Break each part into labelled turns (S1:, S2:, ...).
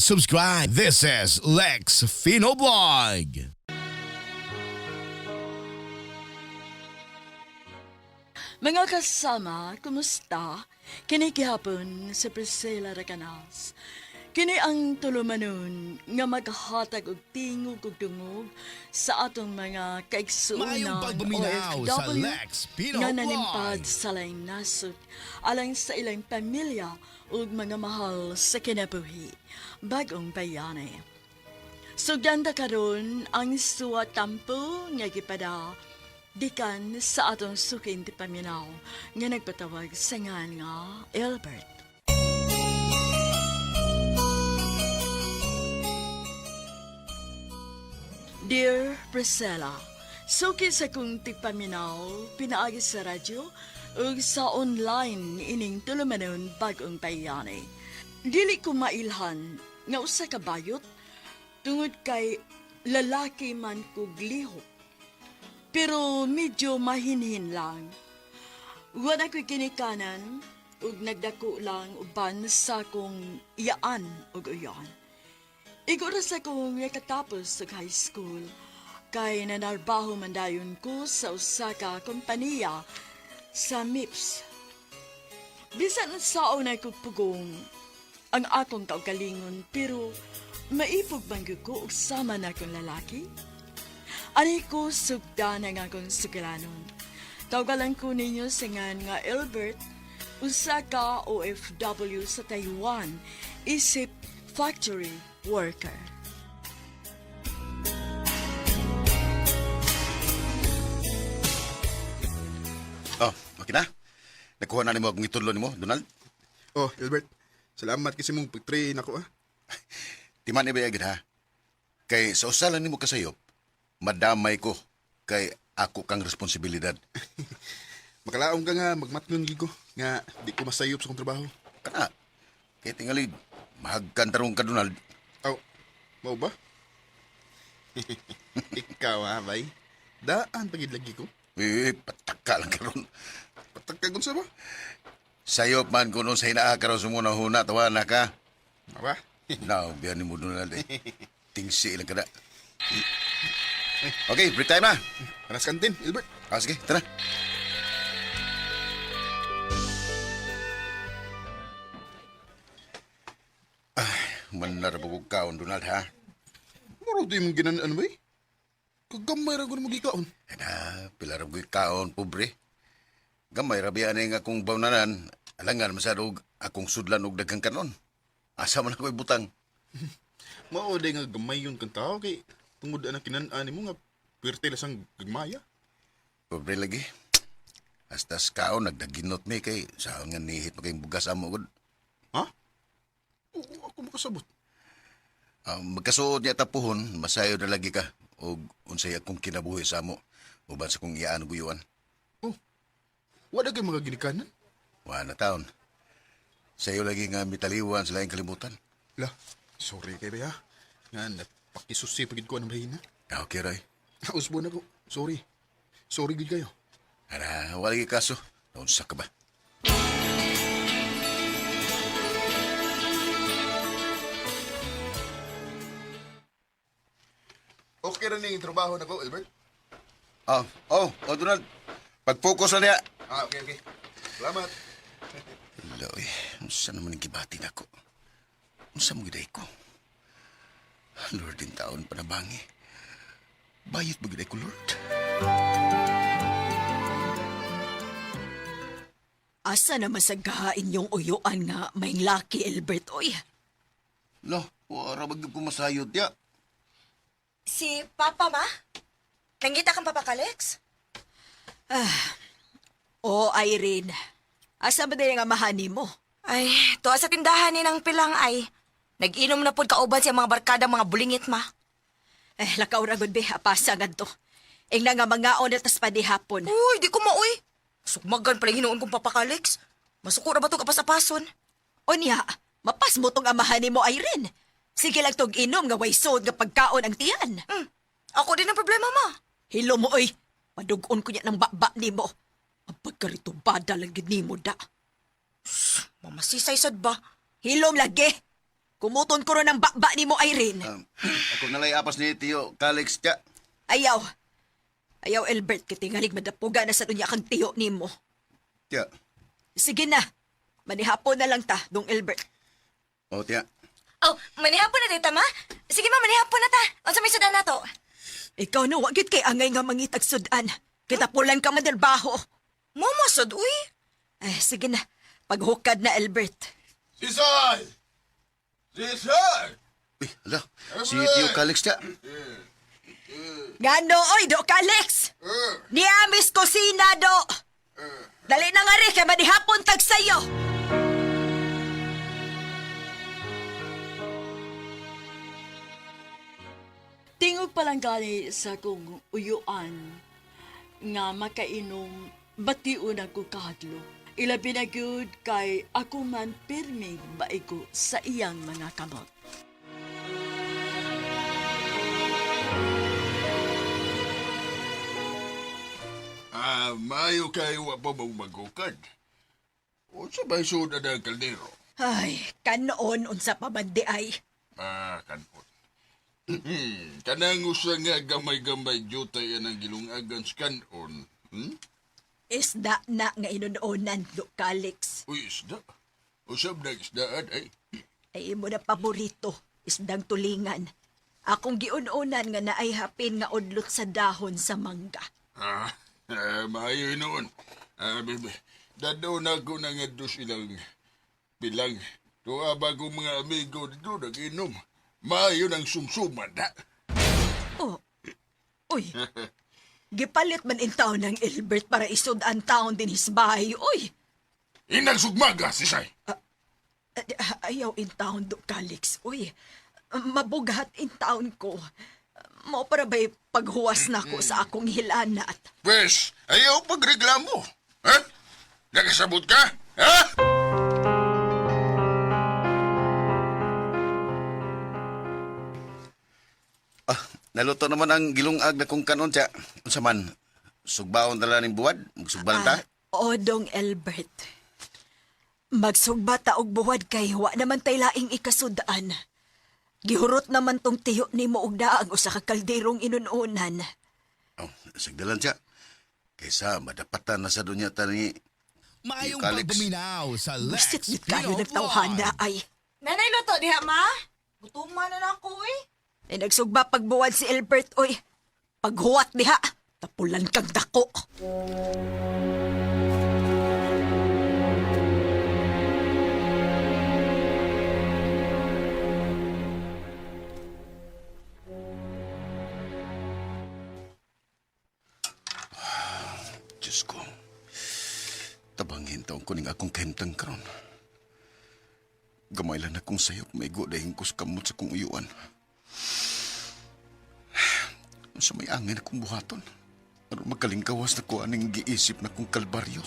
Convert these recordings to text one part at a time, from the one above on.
S1: Please subscribe. This is Lex Fino Blog.
S2: Mga kasama, kumusta? Kini gihapon si Priscilla Recanas. Kini ang tulumanon nga maghatag og tingog ug dungog sa atong mga kaigsuonan
S1: Maayong pagpaminaw sa
S2: OFW
S1: Lex Pino
S2: nga nanimpad
S1: Vlog.
S2: sa laing nasod alang sa ilang pamilya ug mga mahal sa kinabuhi. Bagong bayani. Sugdanda karon ang suwa tampo nga gipada dikan sa atong suking ti paminaw nga nagpatawag sa ngan nga Albert. Dear Priscilla, suki sa kong tigpaminaw, pinaagi sa radyo ug sa online ining tulumanon bagong bayani. Dili ko mailhan nga usa ka bayot tungod kay lalaki man kog lihok. Pero medyo mahinhin lang. Wala ko'y kinikanan ug nagdako lang uban sa akong iyaan ug uyan. Igo ra sa kong nakatapos sa high school kay nanarbaho man dayon ko sa usa ka kompanya sa MIPS. Bisan unsaon na kog pugong ang akong kaugalingon, pero maipog man gyud ko og sama na akong lalaki. Ani ko sugdan ang akong sugilanon. Tawgalan ko ninyo sa ngan nga Albert, usa ka OFW sa Taiwan, isip factory worker.
S3: Oh, okay na. Nakuha na nimo akong itudlo nimo, Donald.
S4: Oh, Albert. Salamat kasi mong pag-train ako ah.
S3: Timan ni agad ha. Kay sa usalan nimo kasayop, madamay ko kay ako kang responsibilidad.
S4: Makalaom ka nga magmatngon gid ko nga di ko masayop sa akong trabaho.
S3: Kana. Kay tingali mahagkan tarong ka, Donald.
S4: Aw, mao ba? Ikaw ah, bay. Daan pagid lagi ko.
S3: Eh, pataka lang karon.
S4: Patagkagon sa ba?
S3: Sayop man kuno sa hinaa karon sumuna huna tawa na ka.
S4: Aba?
S3: Now, biyan nimo, Donald eh. Tingsi lang kada. Okay, break time na.
S4: Aras kantin, Albert.
S3: Ah, sige, tara. Ah, manarabog kaon, Donald, ha?
S4: Muro di mong ginan-an bay. Kagamay ra gud mo gikaon.
S3: Ana, pila ra ko'y kaon, pobre. Gamay ra biya nga akong bawnanan, alangan masado og akong sudlan og daghang kanon. Asa man ako'y butang.
S4: Mao day nga gamay yun kang tao kay tungod anang kinan-an nimo nga puwerte lasang gagmaya.
S3: Pobre lagi. Hasta sa kaon, nagdaginot mi kay sa nga nihit pa kayong bugas amo gud.
S4: Ha? Oo, ako makasabot.
S3: Ah, magkasuod niya tapuhon, masayo na lagi ka og unsay akong kinabuhi sa amo uban sa kong iyaan ug uyuan.
S4: Oh. Wala kay mga ginikanan.
S3: Wa na taon. Sayo lagi nga mitaliwan sa laing kalibutan.
S4: La, sorry kay ba ha? Nga, napakisusi pagid ko anong bahina.
S3: Ah, okay, Roy.
S4: Usbo na ko. Sorry. Sorry gid kayo.
S3: Ara, wala lagi kaso. Naunsa ka ba?
S4: Okay ra ning trabaho nako, Albert.
S3: Oh, Donald. Pag-focus na niya.
S4: Ah, okay, okay. Salamat.
S3: Loy, unsa naman ang gibati nako? Unsa mo giday ko? Lord, din taon panabangi. Bayot ba giday ko, Lord?
S5: Asa naman sa gahain yung uyuan nga may laki, Albert, oy.
S3: Lo, wala ba gyud ko masayod ya?
S6: Si Papa, ma? Nangita kang Papa Kalex?
S5: Oh, Irene. Asa ba din ang amahani mo?
S6: Ay, tuwa sa tindahan ni ng pilang ay. Nag-inom na pod kauban sa mga barkada mga bulingit, ma.
S5: Eh, lakaw ra gud be, apasa ngadto. Ing nga mangaon na tas panihapon.
S6: Uy, di ko maoy. Sugmagan pala hinuon kong Papa Kalex. Masuko ra ba tong apas-apason?
S5: Unya, mapas mo tong amahani mo, Irene. Sige lang tog inom nga way sod nga pagkaon ang tiyan.
S6: Ako din ang problema, ma.
S5: Hilo mo, oy. Padugon ko niya ng baba nimo. Ang pagkaritubada lang gid nimo da.
S6: Mamasisay sad ba?
S5: Hilom lagi. Kumuton ko ron ang bakba nimo, Irene.
S3: Ako nalay apas ni Tiyo Calix, tiya.
S5: Ayaw. Ayaw, Elbert, kitingalig madapuga na sa dunya kang tiyo nimo.
S3: Tiya.
S5: Sige na. Manihapon na lang ta, dong Elbert.
S3: O, tiya.
S6: Oh, manihapon na dita, ma. Sige ma, manihapon na ta. Unsa may sudan nato?
S5: Ikaw no, wagit kay angay nga mangitag sudan. Kitapulan ka man del baho.
S6: Momo sud uy.
S5: Ay, sige na. Paghukad na, Elbert.
S7: Sisay! Sisay!
S3: Uy, hala. Si Tiyo Calix, tiya.
S5: Gano, oy, do ka, Alex! Ni amis kusina, do! Dali na nga rin, kay manihapon tag sayo!
S2: Tingog pa lang gani sa kong uyuan nga makainom bation ako kahadlok. Ilabi na gyud kay ako man pirming maigo sa iyang mga kamot.
S7: Ah, maayo kayo wa pa mong magukad. Unsa ba'y suod na ang kaldero?
S5: Ay, kanoon unsa pa man di ay.
S7: Ah, kanpot. Kanang usa nga gamay-gamay jutay ang gilungagan sa kanon. Hmm?
S5: Isda na nga inunonan, do ka, Alex.
S7: Uy, isda. Usab na isdaan ay.
S5: Ay imo na paborito, isdang tulingan. Akong giunonan nga naay hapin nga udlot sa dahon sa mangga.
S7: Ah, ah maayo noon. Ah, bebe. Dadaw na ako na nga dos ilang bilang. Tuwa ba kong mga amigo dito nag-inom. Maayo ng sumsuman na.
S5: Oh. Uy. Gipalit man in taon ng Elbert para isod ang taon din his bahay. Uy.
S7: Inagsugmaga, sisay.
S5: Ayaw in taon do, Calix. Uy. Mabughat in taon ko. Mao para ba'y paghuwas na ko sa akong hilanat.
S7: Pwes, ayaw pagreklamo. Ha? Nakasabot ka? Ha?
S3: Ah, naluto naman ang gilungag na kong kanon, tiya. Unsa man, sugbaon dala ning buwad? Magsugba lang ta?
S5: Ah, Odong Elbert. Magsugba ta og buwad kay wa naman tay laing ikasudaan. Gihurot naman tong tiyo nimo og daag usa ka kalderong inununan.
S3: Oh, sagdalan, tiya. Kaysa madapatan na sa dunya ta ni
S1: Maayong
S3: Tiyo Calix.
S1: pagpaminaw sa Lex
S5: Busit gid kayo
S1: Pino
S5: nagtawhana
S1: Vlog.
S5: ay.
S6: Nanay luto diha, ma. Gutuman na na ako uy.
S5: Ay nagsugba pagbuwad si Elbert oy. Paghuwat diha, tapulan kang dako.
S3: Diyos ko. Tabangin taong kuning akong kahimtang karon. Gamay lang akong sayop, maigo dahil ko sa kamot sa kong uyuan. Sa may angin akong buhaton. Aron magkalingkawas na ko aning giisip na kong kalbaryo.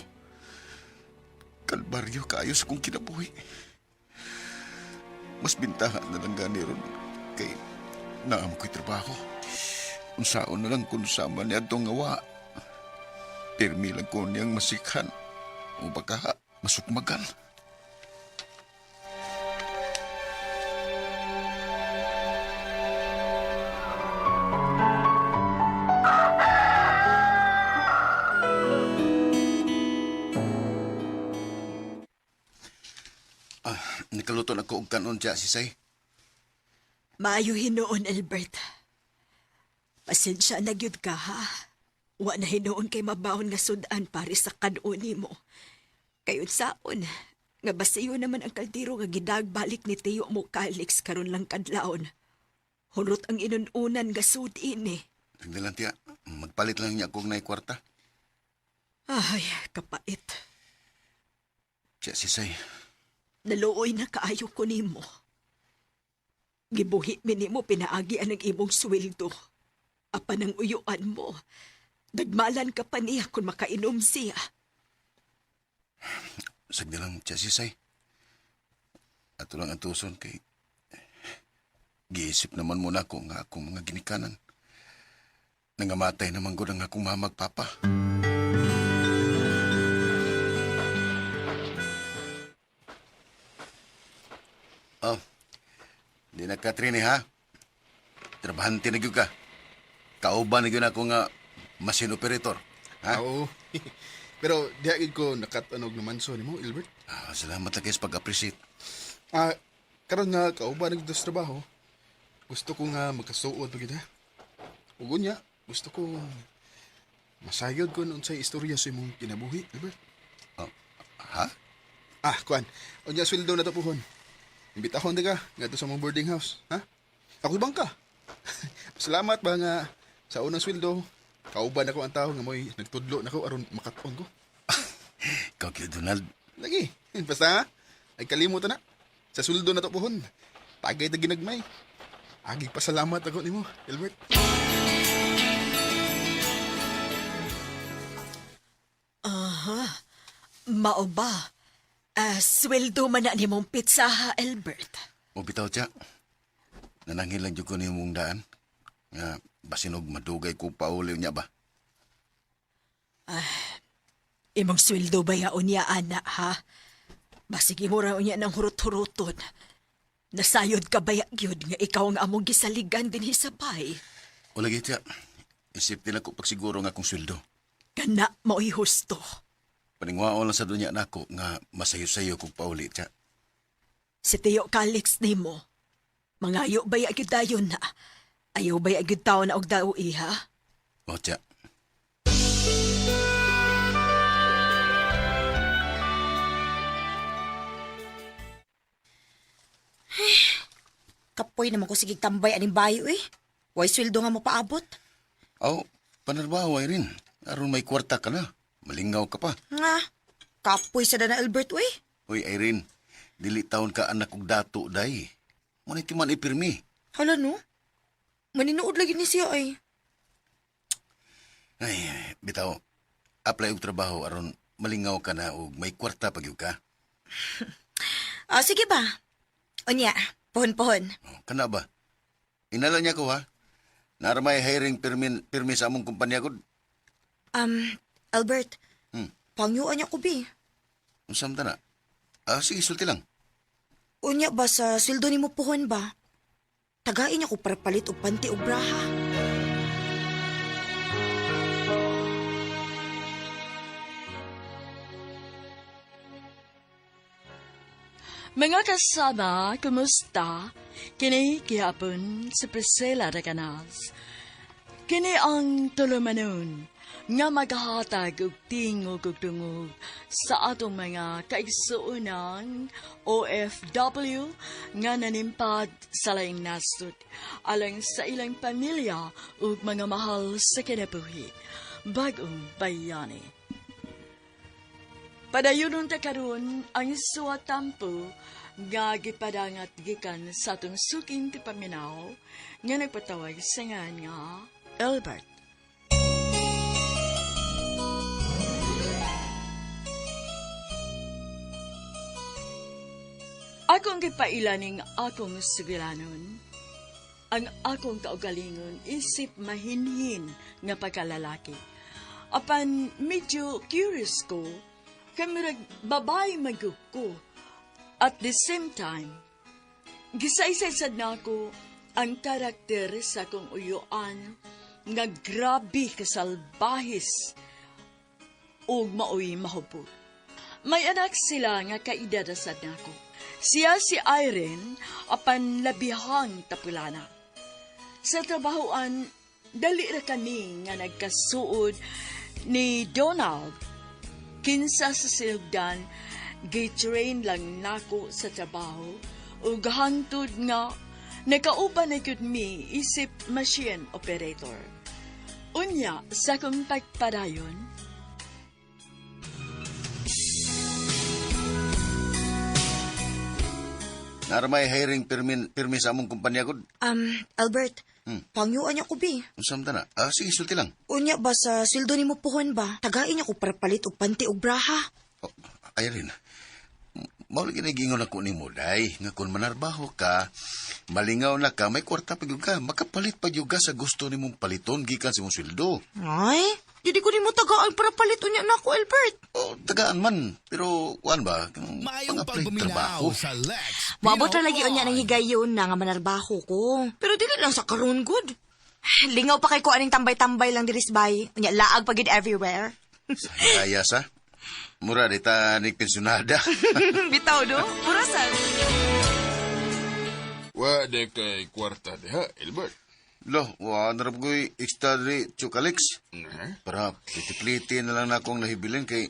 S3: Kalbaryo kaayo sa kong kinabuhi. Mas bintahan na lang gani ron kay naam ko'y trabaho. Unsaon na lang kung sama ni atong ngawa. Pirmi lang ko niyang masikhan o baka masukmagan. Ah, nikaluto na ko og kanon siya, sisay.
S5: Maayo hinuon, Elbert. Pasensya na gyud ka, ha? Wa na hinuon kay mabaon nga sudan pare sa kanuon nimo. Kayon saon, nga basiyo naman ang kaldero nga gidagbalik ni Teo mo Calix karon lang kadlawon. Hurot ang inununan nga sudin eh.
S3: Tingnan tiya, magpalit lang niya akong nay kwarta.
S5: Ay, kapait.
S3: Siya, sisay.
S5: Naluoy na kaayo ko nimo. Gibuhi mi nimo pinaagi ang imong sweldo. Apan ang uyuan mo. Nagmalan ka pa niya kung makainom siya.
S3: Sagdi lang siya, sisay. Ato lang ang tuson kay giisip naman muna ko nga akong mga ginikanan. Nangamatay naman ko ng akong mama at papa. Oh, Catherine ha. Trabahante na gyud ka. Kauban na gyud ako nga machine operator. Ha?
S4: Oo. Pero diha gid ko nakat-anog naman so nimo, Albert.
S3: Ah, salamat lang kayo sa pag-appreciate.
S4: Ah, karon nga kauban na sa trabaho. Gusto ko nga magkasuod pa gid ha. Ug unya, gusto ko masayod ko unsay istorya sa imong kinabuhi, Albert.
S3: Oh, ha?
S4: Ah, kuan. Unya sweldo na to puhon. Imbitahon ta ka ngadto sa mong boarding house, ha? Ako bang ka? Salamat ba nga sa unang sweldo, kauban ako ang tao nga mo'y nagtudlo nako aron makatuon ko.
S3: Ikaw gyud, Donald.
S4: Lagi. Basta ha? Ay kalimutan na. Sa sweldo na to puhon. Tagay ta ginagmay. Agig pasalamat ako nimo, Albert.
S5: Mao ba? Ah, sweldo man na nimong pizza ha, Albert.
S3: O bitaw siya. Nanangin lang jud ko nimong daan. Nga basinog madugay ko pauli niya ba?
S5: Imong sweldo ba ya unya, ana, ha? Basig imo ra unya ng hurot-huroton. Nasayod ka ba ya gyud nga ikaw ang among gisaligan dinhi sa bay?
S3: O lagi siya. Isip nila ko pagsiguro nga akong sweldo.
S5: Kana mao'y husto.
S3: Paningwaon lang sa dunya nako nga masayo-sayo kog pauli siya.
S5: Si Teo Calix nimo. Mangayo ba ya gyud dayon na? Ayaw ba ya gyud taon na og dao iha?
S3: O siya.
S6: Kapoy naman ko sige tambay aning bayo eh. Way sweldo nga mo paabot.
S3: Aw, panarbaho ay rin. Aron may kwarta ka na. Malingaw ka pa.
S6: Nga, kapoy sa dana Albert uy.
S3: Uy, Irene, dili taon ka anak og dato, day. Ngunit ti man ipirmi.
S6: Hala no. Maninuod lagi ni siya ay.
S3: Ay, bitaw, apply og trabaho aron malingaw ka na og may kwarta pag ka.
S6: Ah, sige ba? Unya, pohon-pohon.
S3: Oh, kana ba? Inala niya ko ha. Naramay hiring pirmi, pirmi sa among kumpanya ko.
S6: Albert,
S3: Hmm.
S6: pangyuan niya ko bi.
S3: Unsam ta na? Ah, sige, sulti lang.
S6: Unya ba sa sweldo nimo pohon ba? Tagain niya ko para palit og panty og braha.
S2: Mga kasama, kumusta? Kini gihapon si Priscilla Recanas. Kini ang tulumanon nga maghahatag og tingog ug dungog sa atong mga kaigsuonan OFW nga nanimpad sa laing nasod alang sa ilang pamilya ug mga mahal sa kinabuhi. Bagong bayani. Padayon ta karon ang suwatampo nga gipadangat gikan sa atong suking tipaminaw nga nagpatawag sa ngan nga Albert. Akong gipailaning akong sugilanon, ang akong kaugalingon isip mahinhin nga pagkalalaki. Apan medyo curious ko, kay murag babae man gyud ko. At the same time, gisaysay sad nako ang karakter sa akong uyuan nga grabe kasalbahis ug maoy mahubog. May anak sila nga kaedad sad nako. Siya si Irene apan labihang tapulana. Sa trabahoan, dali ra kami nga nagkasuod ni Donald. Kinsa sa silugdan, gitrain lang nako sa trabaho ug hangtod nga nakauban na gyud mi isip machine operator. Unya sa akong pagpadayon,
S3: Naramay hiring pirmi, pirmi sa among kumpanya ko.
S6: Albert, pangyuan niya ko bi.
S3: Unsam ta na? Ah, sige, sulti lang.
S6: Unya ba sa sweldo nimo pohon ba? Tagain niya ko para palit og panty og braha.
S3: Oh, Irene, Mao lagi nagingon ako nimo day nga kun manarbaho ka, malingaw na ka, may kwarta pa gyud ka, makapalit pa gyud ka sa gusto nimong paliton gikan sa imong sweldo.
S6: Ay, dili ko nimo tagaan para paliton niya nako, Albert.
S3: O, tagaan man, pero kuan ba? Kung
S1: Maayong
S3: pang-apply
S1: pagbuminaw
S3: trabaho.
S1: sa Lex
S6: Moabot ra
S1: Pino
S6: lagi unya ng
S1: Vlog.
S6: higayon na nga manarbaho ko. Pero dili lang sa karon good. Lingaw pa kay ko aning tambay-tambay lang diri sa bay. Unya laag pa gid everywhere.
S3: Kaya sa mura di ta ni pensyonada.
S6: Bitaw do. Purasan.
S7: Wa de kay kwarta diha, Albert.
S3: Lo, wa na ra ko'y extra diri Chukalix. Para pliti-pliti na lang na akong nahibilin kay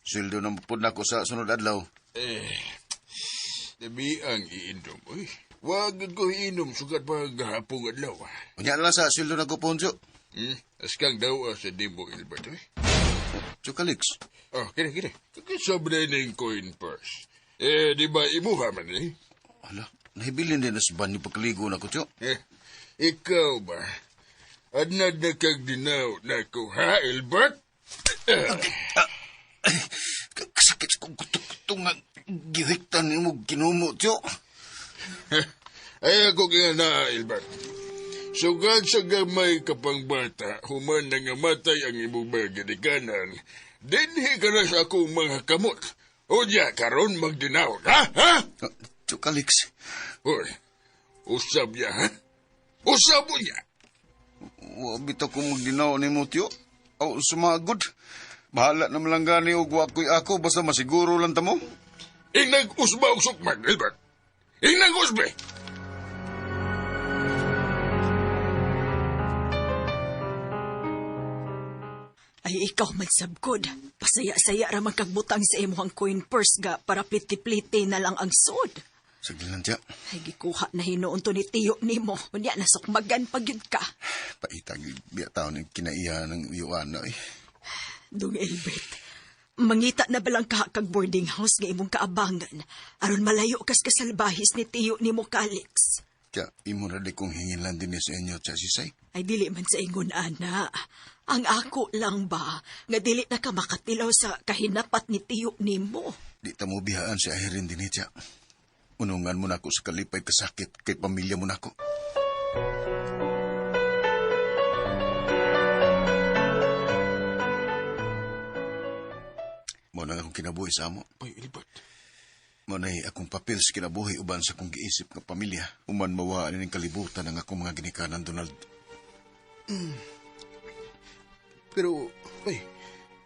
S3: sweldo na pud nako sa sunod adlaw.
S7: Eh, Tabi ang iinom, uy. Wag gud ko iinom sugat pa gahapong adlaw.
S3: Unya na lang sa sweldo na ko Poncho.
S7: Askang daw sa dimo, Albert, uy.
S3: Chukalix.
S7: Oh, kini, kini. Kakisobre ning coin purse. Eh, di ba imuha man eh?
S3: Hala, nahibilin din na sa banyo pagkaligo na ko, Tiyo.
S7: Eh, ikaw ba? Adnad na kag dinaw na ko, ha, Albert?
S3: Kasakit sa kong kutok-kutok nga giriktan ni mo ginumo, Tiyo.
S7: Ay, ako kaya na, Albert. Sugad sa gamay kapang bata, human na nga matay ang imong mga ginikanan, dinhi ka na sa akong mga kamot. Unya, karon magdinaw, ha? Ha?
S3: Ah, Tiyo Calix,
S7: Hoy, usab niya, ha? Usab mo niya.
S3: wa bitaw ko magdinaw ni mo, Tiyo. Aw, sumagod. Bahala na malang gani og wa ko'y ako, basta masiguro lang ta mo.
S7: Ingnag usba og sukman, Albert. Ingnag usbe.
S5: Ay, ikaw man sabgod. Pasaya-saya ra man kag butang sa imong coin purse ga para pliti-pliti na lang ang sud.
S3: Saglit lang, Tiyo.
S5: Ay, gikuha na hinuon to ni tiyo nimo. Unya, nasukmagan pag yun ka.
S3: Paitag, biya taon ng kinaiya ng iyuan na eh.
S5: Dong Elbert, mangita na balang ka kag boarding house nga imong kaabangan aron malayo kas kasalbahis ni tiyo nimo Calix.
S3: Tiyo, imo na di kong hingin lang din sa inyo, Tiyo Sisay.
S5: Ay dili man sa ingon ana. Ang ako lang ba nga dili na ka makatilaw sa kahinapat ni tiyo nimo.
S3: Di ta mo bihaan si Irene din, eh, Tiyo. Unungan mo na ako sa kalipay kasakit kay pamilya mo na ako. Mo na akong kinabuhi sa amo.
S7: Uy, Albert.
S3: Mo na akong papel sa kinabuhi uban sa akong giisip nga pamilya. Uman mawaan ning kalibutan ang akong mga ginikanan, Donald.
S4: Pero, ay,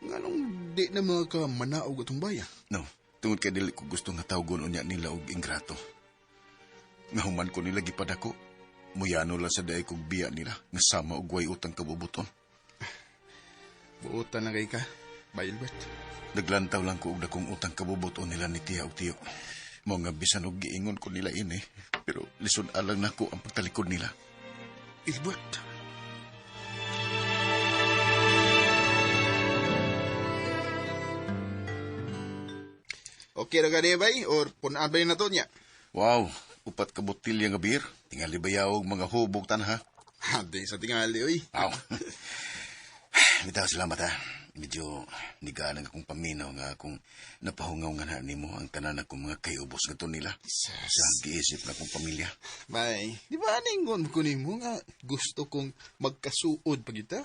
S4: nganong di na mga ka manaog atong baya?
S3: No, tungod kay dili ko gusto nga tawgon unya nila og ingrato. Nga human ko nila gipadako, muyano lang sa daig kog biya nila nga sama og way utang kabubuton.
S4: Buotan na kay ka, Bay Albert.
S3: Naglantaw lang ko og dakong utang kabubuton nila ni tiya og tiyo. Mao nga bisan og giingon ko nila ini, pero lisod alang nako ang pagtalikod nila.
S4: Albert. Okay ra gani bay or punaan ba na to niya?
S3: Wow, upat ka botilya nga beer. Tingali bayaw og mga hubog tan ha.
S4: Ha, di sa tingali oy.
S3: Aw. Bitaw salamat ha. Medyo nigaan ang akong paminaw nga akong napahungaw nga na nimo ang tanan akong mga kayubos nga to nila. Sa giisip na akong pamilya.
S4: Bay, di ba aningon ko nimo nga gusto kong magkasuod pag ita?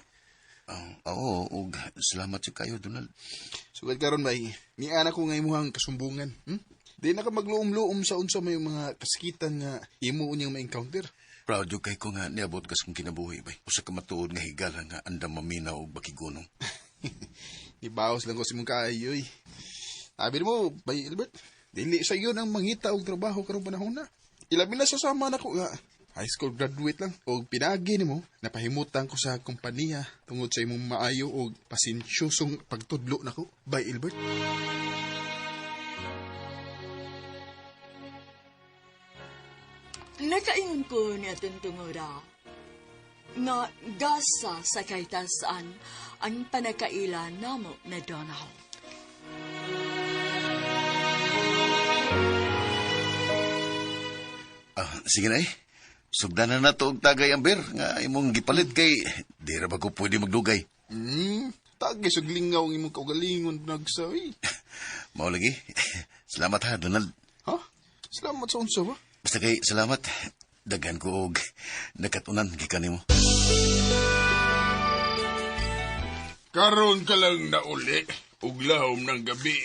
S3: Oo, og salamat sa kayo, Donald.
S4: Sugad karon bay, miana ko nga imuhang kasumbungan. Di na ka magluom-luom sa unsa may mga kasakitan nga imo unyang ma-encounter.
S3: Proud yung kay ko nga niabot kas kong kinabuhi bay. Usa ka matuod nga higala nga andam maminaw og bakigunong.
S4: Ibawas lang ko sa imong kaayo oy. Sabi mo, bay Albert, dili sa iyo nang mangita og trabaho karong panahon na. Ilabi na sa sama nako nga high school graduate lang og pinagi nimo napahimutan ko sa kompanya tungod sa imong maayo og pasensyosong pagtudlo nako, bay Albert.
S2: Nakaingon ko ni atong tungura nga gasa sa kahitasan ang panakaila namo na Donald.
S3: Ah, sige na eh. Sugdan na nato og tagay ang beer nga imong gipalit kay di ra ba ko pwede magdugay.
S4: Tagay sa glingaw ang imong kaugalingon nagsawi.
S3: Mao lagi. Salamat ha, Donald.
S4: Ha? Salamat sa unsa ba?
S3: Basta kay salamat. Daghan ko og nakatunan gikan nimo.
S7: Karon ka lang nauli, ug lahom ng gabi.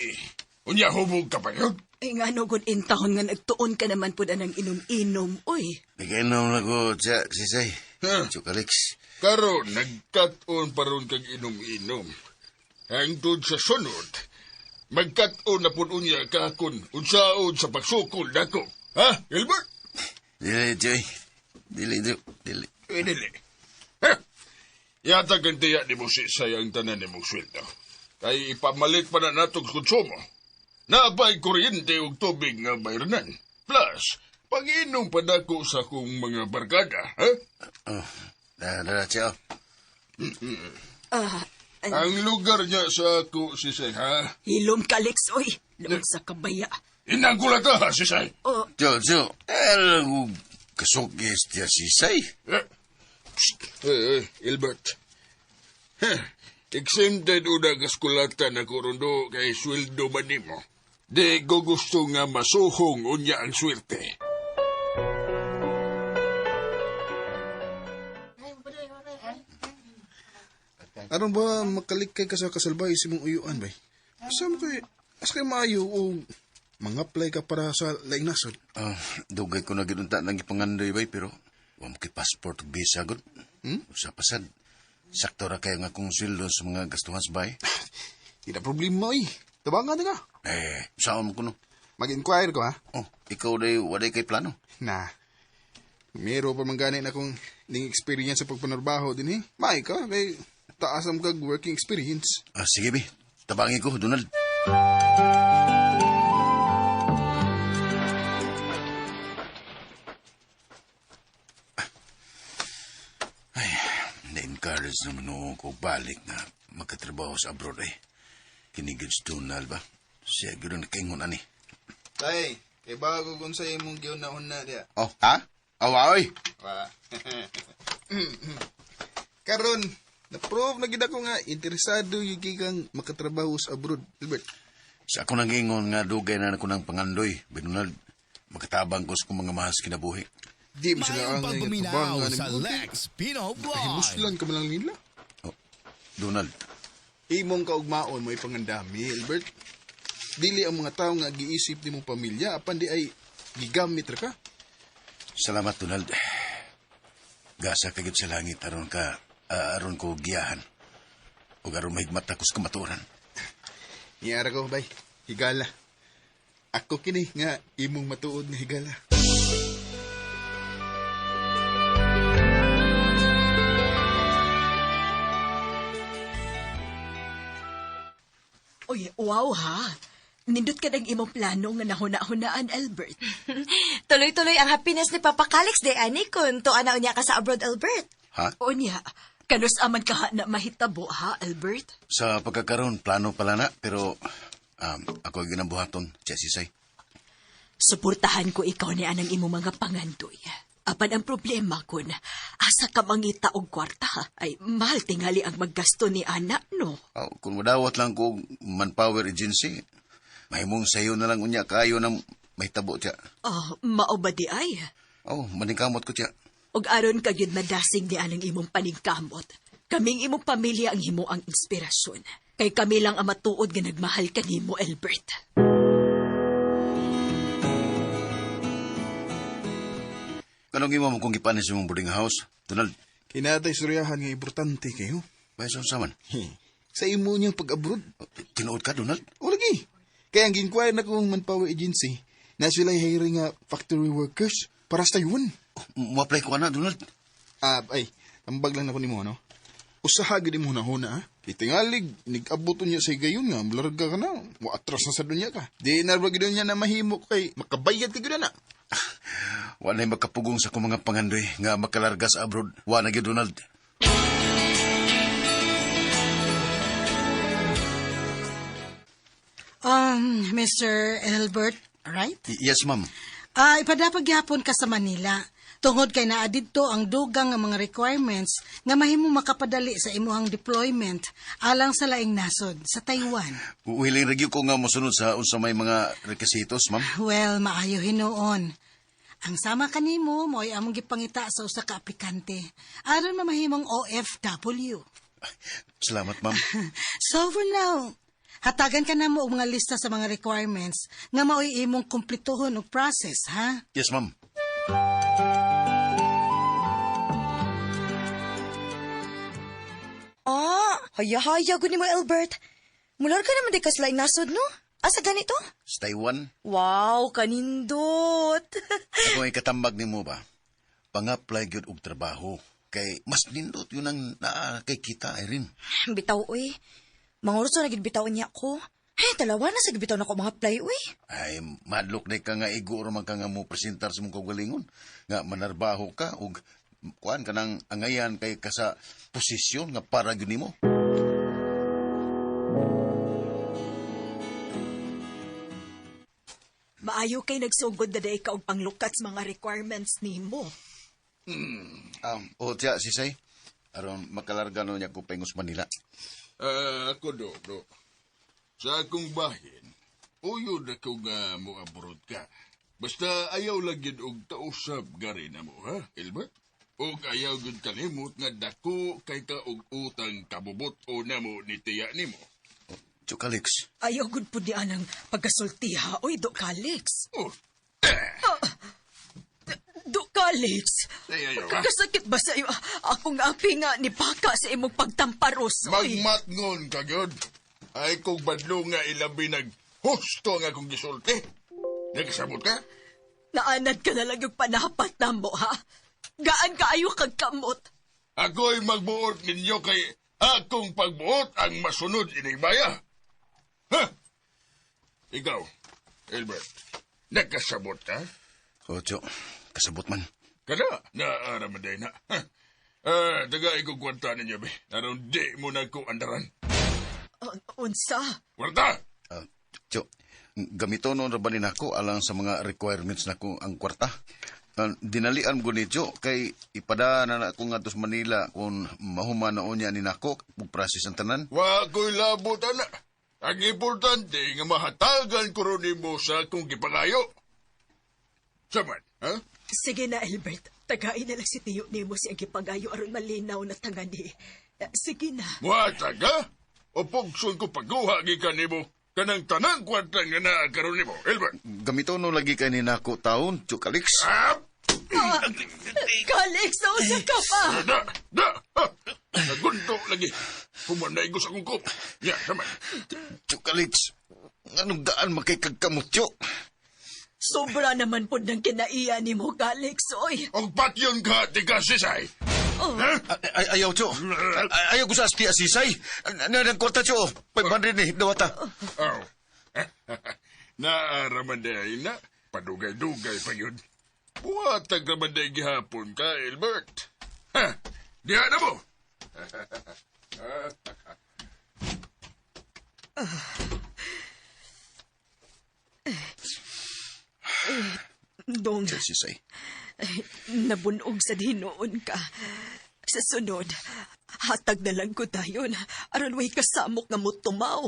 S7: Unya hubog ka pa yun.
S5: Ay nga no, good in taon nga nagtuon ka naman po na ng inom-inom, uy.
S3: Nagainom na ko, siya, sisay.
S7: Ha?
S3: Chukalix.
S7: Karon nagkat-on pa ron kag inom-inom. Hangtod sa sunod, magkat-on na pud unya ka kun unsaon sa pagsukol nako. Ha, Gilbert?
S3: Dili, Joy. Dili, dili. Dili.
S7: Eh, dili. Ha? Yata gantiya ni mo si ang tanan ni mong sweldo. Kay ipamalit pa na natong konsumo. Naapay kuryente ug tubig nga bayranan. Plus, pag-inom pa nako sa akong mga barkada, ha?
S3: Oh, dara, dara, siya.
S5: Ah,
S7: Ang lugar niya sa ako, Sisay, ha?
S5: hilom ka, Alex, uy. Laon sa kabaya.
S7: Inanggulat ka, Sisay.
S5: Oh,
S3: Jo, Jo. Eh, kasukis tiya sisay.
S7: Eh, psst. Eh, eh, Ilbert. Heh, exempted una kaskulatan ako rondo kay sweldo man nimo. Di ko gusto nga masuhong unya ang swerte.
S4: Aron ba makalikay ka sa kasalbay sa imong uyuan bay? Asa mo kay asa kay maayo o mga-apply ka para sa laing nasod?
S3: Ah, dugay ko na ginunta ng ipangandoy bay, pero wa mo kay passport ug visa gud. Usa pasad. Sakto ra kayo nga akong sweldo sa mga gastuhan sa bahay.
S4: Di na problema oy. Tabangan na ka.
S3: Eh, saan mo kuno?
S4: Mag-inquire ko ha.
S3: Oh, ikaw day waday kay plano.
S4: Na. Mero pa man gani na kung ning experience sa pagpanarbaho din eh. May ka kay taas ang kag working experience.
S3: Ah, sige bi. Tabangi ko, Donald. Ay, na-encourage naman noon ko balik na magkatrabaho sa abroad eh. Kinigid si Donald ba? Siya gano'n nakaingon ani.
S4: Tay, kay bago kung sa imong giuna-una diya.
S3: Oh, ha? Awa, oy.
S4: Wa. Karon, na-prove na gid ako nga interesado yung kang makatrabaho sa abroad, Albert.
S3: Sa ako nang ingon nga dugay na ako ng pangandoy, Donald. Makatabang ko sa kong mga mahas kinabuhi.
S4: Di mo sila
S1: Mayong
S4: ang
S1: pagbuminaw
S4: tabangan
S1: sa
S4: ni
S1: Lex Pino Vlog.
S4: Himuslan ka man lang nila.
S3: Oh, Donald,
S4: Imong kaugmaon mo ipangandami, Albert. Dili ang mga tao nga giisip nimo pamilya apan di ay gigamit ra ka.
S3: Salamat, Donald. Gasa ka gyud sa langit aron ka aron ko giyahan. Ug aron mahigmat ako sa kamatuoran.
S4: Niyara ko, bay. Higala. Ako kini nga imong matuod nga higala.
S5: Uy, wow ha. Nindot ka ng imong plano nga nahuna-hunaan, Albert.
S6: Tuloy-tuloy ang happiness ni Papa Calix de ani kun tuan na unya ka sa abroad, Albert.
S3: Ha?
S5: Unya, kanus aman ka ha na mahitabo ha, Albert?
S3: Sa pagkakaroon, plano pala na, pero ako ang ginabuhaton, Chesisay.
S5: Suportahan ko ikaw ni anang imong mga pangandoy. Apan ang problema kun, asa ka mangita og kwarta, ay mahal tingali ang maggasto ni ana, no?
S3: Oh, kung madawat lang ko og manpower agency, mahimong sayo na lang unya kayo ng mahitabo tiya.
S5: Oh, mao ba di ay?
S3: Oh, maningkamot ko tiya.
S5: Og aron ka gyud madasig ni anang imong paningkamot. Kaming imong pamilya ang himo ang inspirasyon. Kay kami lang ang matuod nga nagmahal kanimo, Albert.
S3: Kanong imo mo kung gipanis imong boarding house, Donald?
S4: Kinatay suryahan nga importante kayo.
S3: Bayan sa man.
S4: Sa imo niyang pag-abroad.
S3: Tinuod ka, Donald?
S4: O lagi. Kaya ang ginquire na kong manpower agency na sila hiring nga factory workers para sa Taiwan.
S3: Mo-apply ko na, Donald.
S4: Ah, ay, tambag lang na ko nimo, no? Usaha gid mo na huna, ha? Itingalig, nag-abot niya sa higayon nga, larga ka na, muatras na sa dunya ka. Di na ba gid niya na mahimo kay makabayad ka gid na.
S3: Wala na makapugong sa akong mga pangandoy nga makalarga sa abroad. Wala na gyud, Donald.
S8: Mr. Albert, right?
S3: Yes, ma'am.
S8: Ah, ipadapag gyapon ka sa Manila. Tungod kay naa didto ang dugang nga mga requirements nga mahimo makapadali sa imuhang deployment alang sa laing nasod sa Taiwan.
S3: Willing ra gyud ko nga mosunod sa unsa may mga requisitos, ma'am.
S8: Well, maayo hinuon. Ang sama kanimo mo'y among gipangita sa usa ka aplikante aron mamahimong OFW.
S3: Salamat, ma'am.
S8: So for now, hatagan ka na mo og mga lista sa mga requirements nga mao'y imong kumpletohon og process, ha?
S3: Yes, ma'am.
S6: Ah, haya-haya gud nimo Albert. Mular ka naman di ka sa laing nasod, no? Asa ganito?
S3: Sa Taiwan,
S6: Wow, kanindot.
S3: ako ay katambag nimo ba? Pang-apply gyud og trabaho. Kay mas nindot yun ang naa kay kita, Irene.
S6: Bitaw, uy. Mangurso na gid bitaw niya ko. Hey, talawa na sa gibitaw na ko mga apply, uy.
S3: Ay, madlok na ka nga igo man ka nga mo presentar sa mong kaugalingon. Nga manarbaho ka og kuan ka nang angayan kay ka sa posisyon nga para gyud nimo.
S5: Maayo kay nagsugod na day ka og panglukat sa mga requirements nimo.
S3: O tiya, sisay. Aron makalarga no niya ko paingos Manila.
S7: Ako do, do. Sa akong bahin, uyod ako nga mo abroad ka. Basta ayaw lang yun og tausap gari na mo, ha, Elbert? Og ayaw gyud kalimot nga dako kay ka og utang kabubot o namo ni tiya nimo.
S3: Tio Calix,
S5: Ayaw gud pud ni anang pagkasultiha oy do Calix.
S7: Oh,
S5: Do Calix.
S7: ay, ayaw, ha?
S5: Kasakit ba sa iyo akong api nga ni Paka sa imong pagtamparos oy?
S7: Magmatngon ka gyud. Ay kung badlo nga ilabi nag husto nga akong gisulti. Nagkasabot ka?
S5: Naanad ka na lang yung panapat na mo, ha? Gaan kaayo kag kamot.
S7: Ako'y magbuot ninyo kay akong pagbuot ang masunod ining baya. Ha? Ikaw, Elbert, nagkasabot ka?
S3: O tiyo, kasabot man.
S7: Kada, naaraman day na. Ha? Taga ikong kwarta ninyo, be. Aron di mo na ko andaran.
S5: Unsa?
S7: Kwarta!
S3: Tiyo, gamito noon ra ba ni nako alang sa mga requirements nako ang kwarta. Dinalian ko ni Tiyo, kay ipada na ako nga sa Manila kung mahuman na unya ni nako ug process ang tanan.
S7: Wa ko'y labot, ana. Ang importante nga mahatagan ko ron nimo sa akong gipangayo. Saman, ha?
S5: Sige na, Albert. Tagain na lang si Tiyo nimo si ang gipagayo aron malinaw na tangani. Sige na.
S7: Muhatag, ha? O pugson ko pagguha gikan nimo kanang tanang kwarta nga naa karon nimo, Elbert.
S3: Gamito no lagi kay ni nako taon, Tiyo Calix.
S7: Ah!
S5: Calix, nausa ka pa!
S7: Da! Da! Ha! Nagunto lagi. Humanay ko sa akong kop. Ya, saman.
S3: Tiyo Calix, anong daan makikagkamot, Tiyo?
S5: Sobra naman po ng kinaiya ni mo, Calix, oy.
S7: Og patyon ka, tiga sisay. Ha?
S3: Ay, ayaw, Tiyo. Ay, ayaw ko sa asti asisay. Ano ang kwarta, Tiyo? 500 ni, dawata.
S7: Oh. Naaraman day na. Padugay-dugay pa yun. Buhatag naman day gihapon ka, Elbert. Ha? Diha na mo.
S5: Dong,
S3: Sisay.
S5: nabunog sa hinuon ka. Sa sunod, hatag na lang ko dayon. Aron way kasamok nga mo tumaw.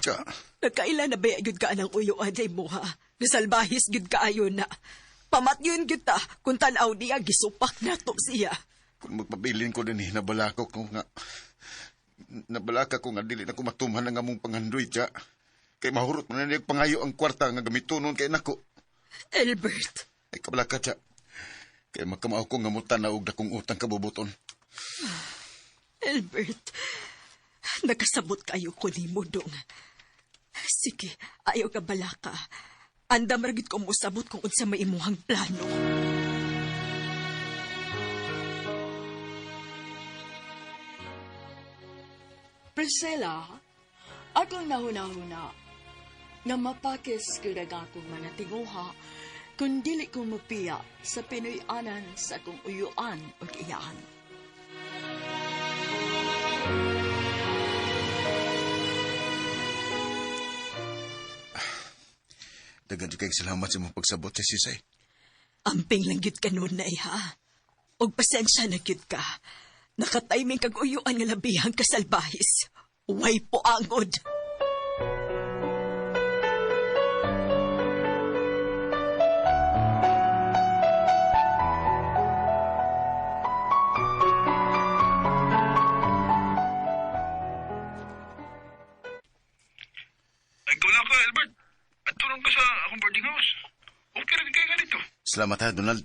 S3: Tiyo.
S5: Nagkaila na ba gyud ka anang uyuan ay mo ha? Nasalbahis gyud kaayo na. Pamatyon gyud ta kung tan-aw niya gisupak na to siya.
S3: Kung magpabilin ko din eh, nabalaka ko nga. Nabalaka ko nga dili na ko matumhan ang among panghandoy, Tiyo. Kay mahurot man na niya pangayo ang kwarta nga gamitonon kay nako.
S5: Albert,
S3: Ay kabalaka, Tiyo. Kay makamao ko nga mutan na og dakong utang kabubuton.
S5: Albert, nakasabot kayo ko nimo dong. Sige, ayaw ka balaka. Andam ra gyud ko mosabot kung unsa may imuhang plano.
S2: Priscilla, akong nahuna-huna nga mapakis gyud ang akong mga tinguha kung dili ko mapiya sa Pinoy-anan sa akong uyuan ug iyaan.
S3: Dagan jud kay salamat sa imong pagsabot, Tiya Sisay.
S5: Amping lang gyud ka nunay, ha? Og pasensya na gyud ka. Nakatiming kag uyuan nga labihang kasalbahis. Way po angod.
S9: Ay, ikaw lang ka, Albert. At tulong ka sa akong boarding house. Okay rin kayo ka dito.
S3: Salamat ha, Donald.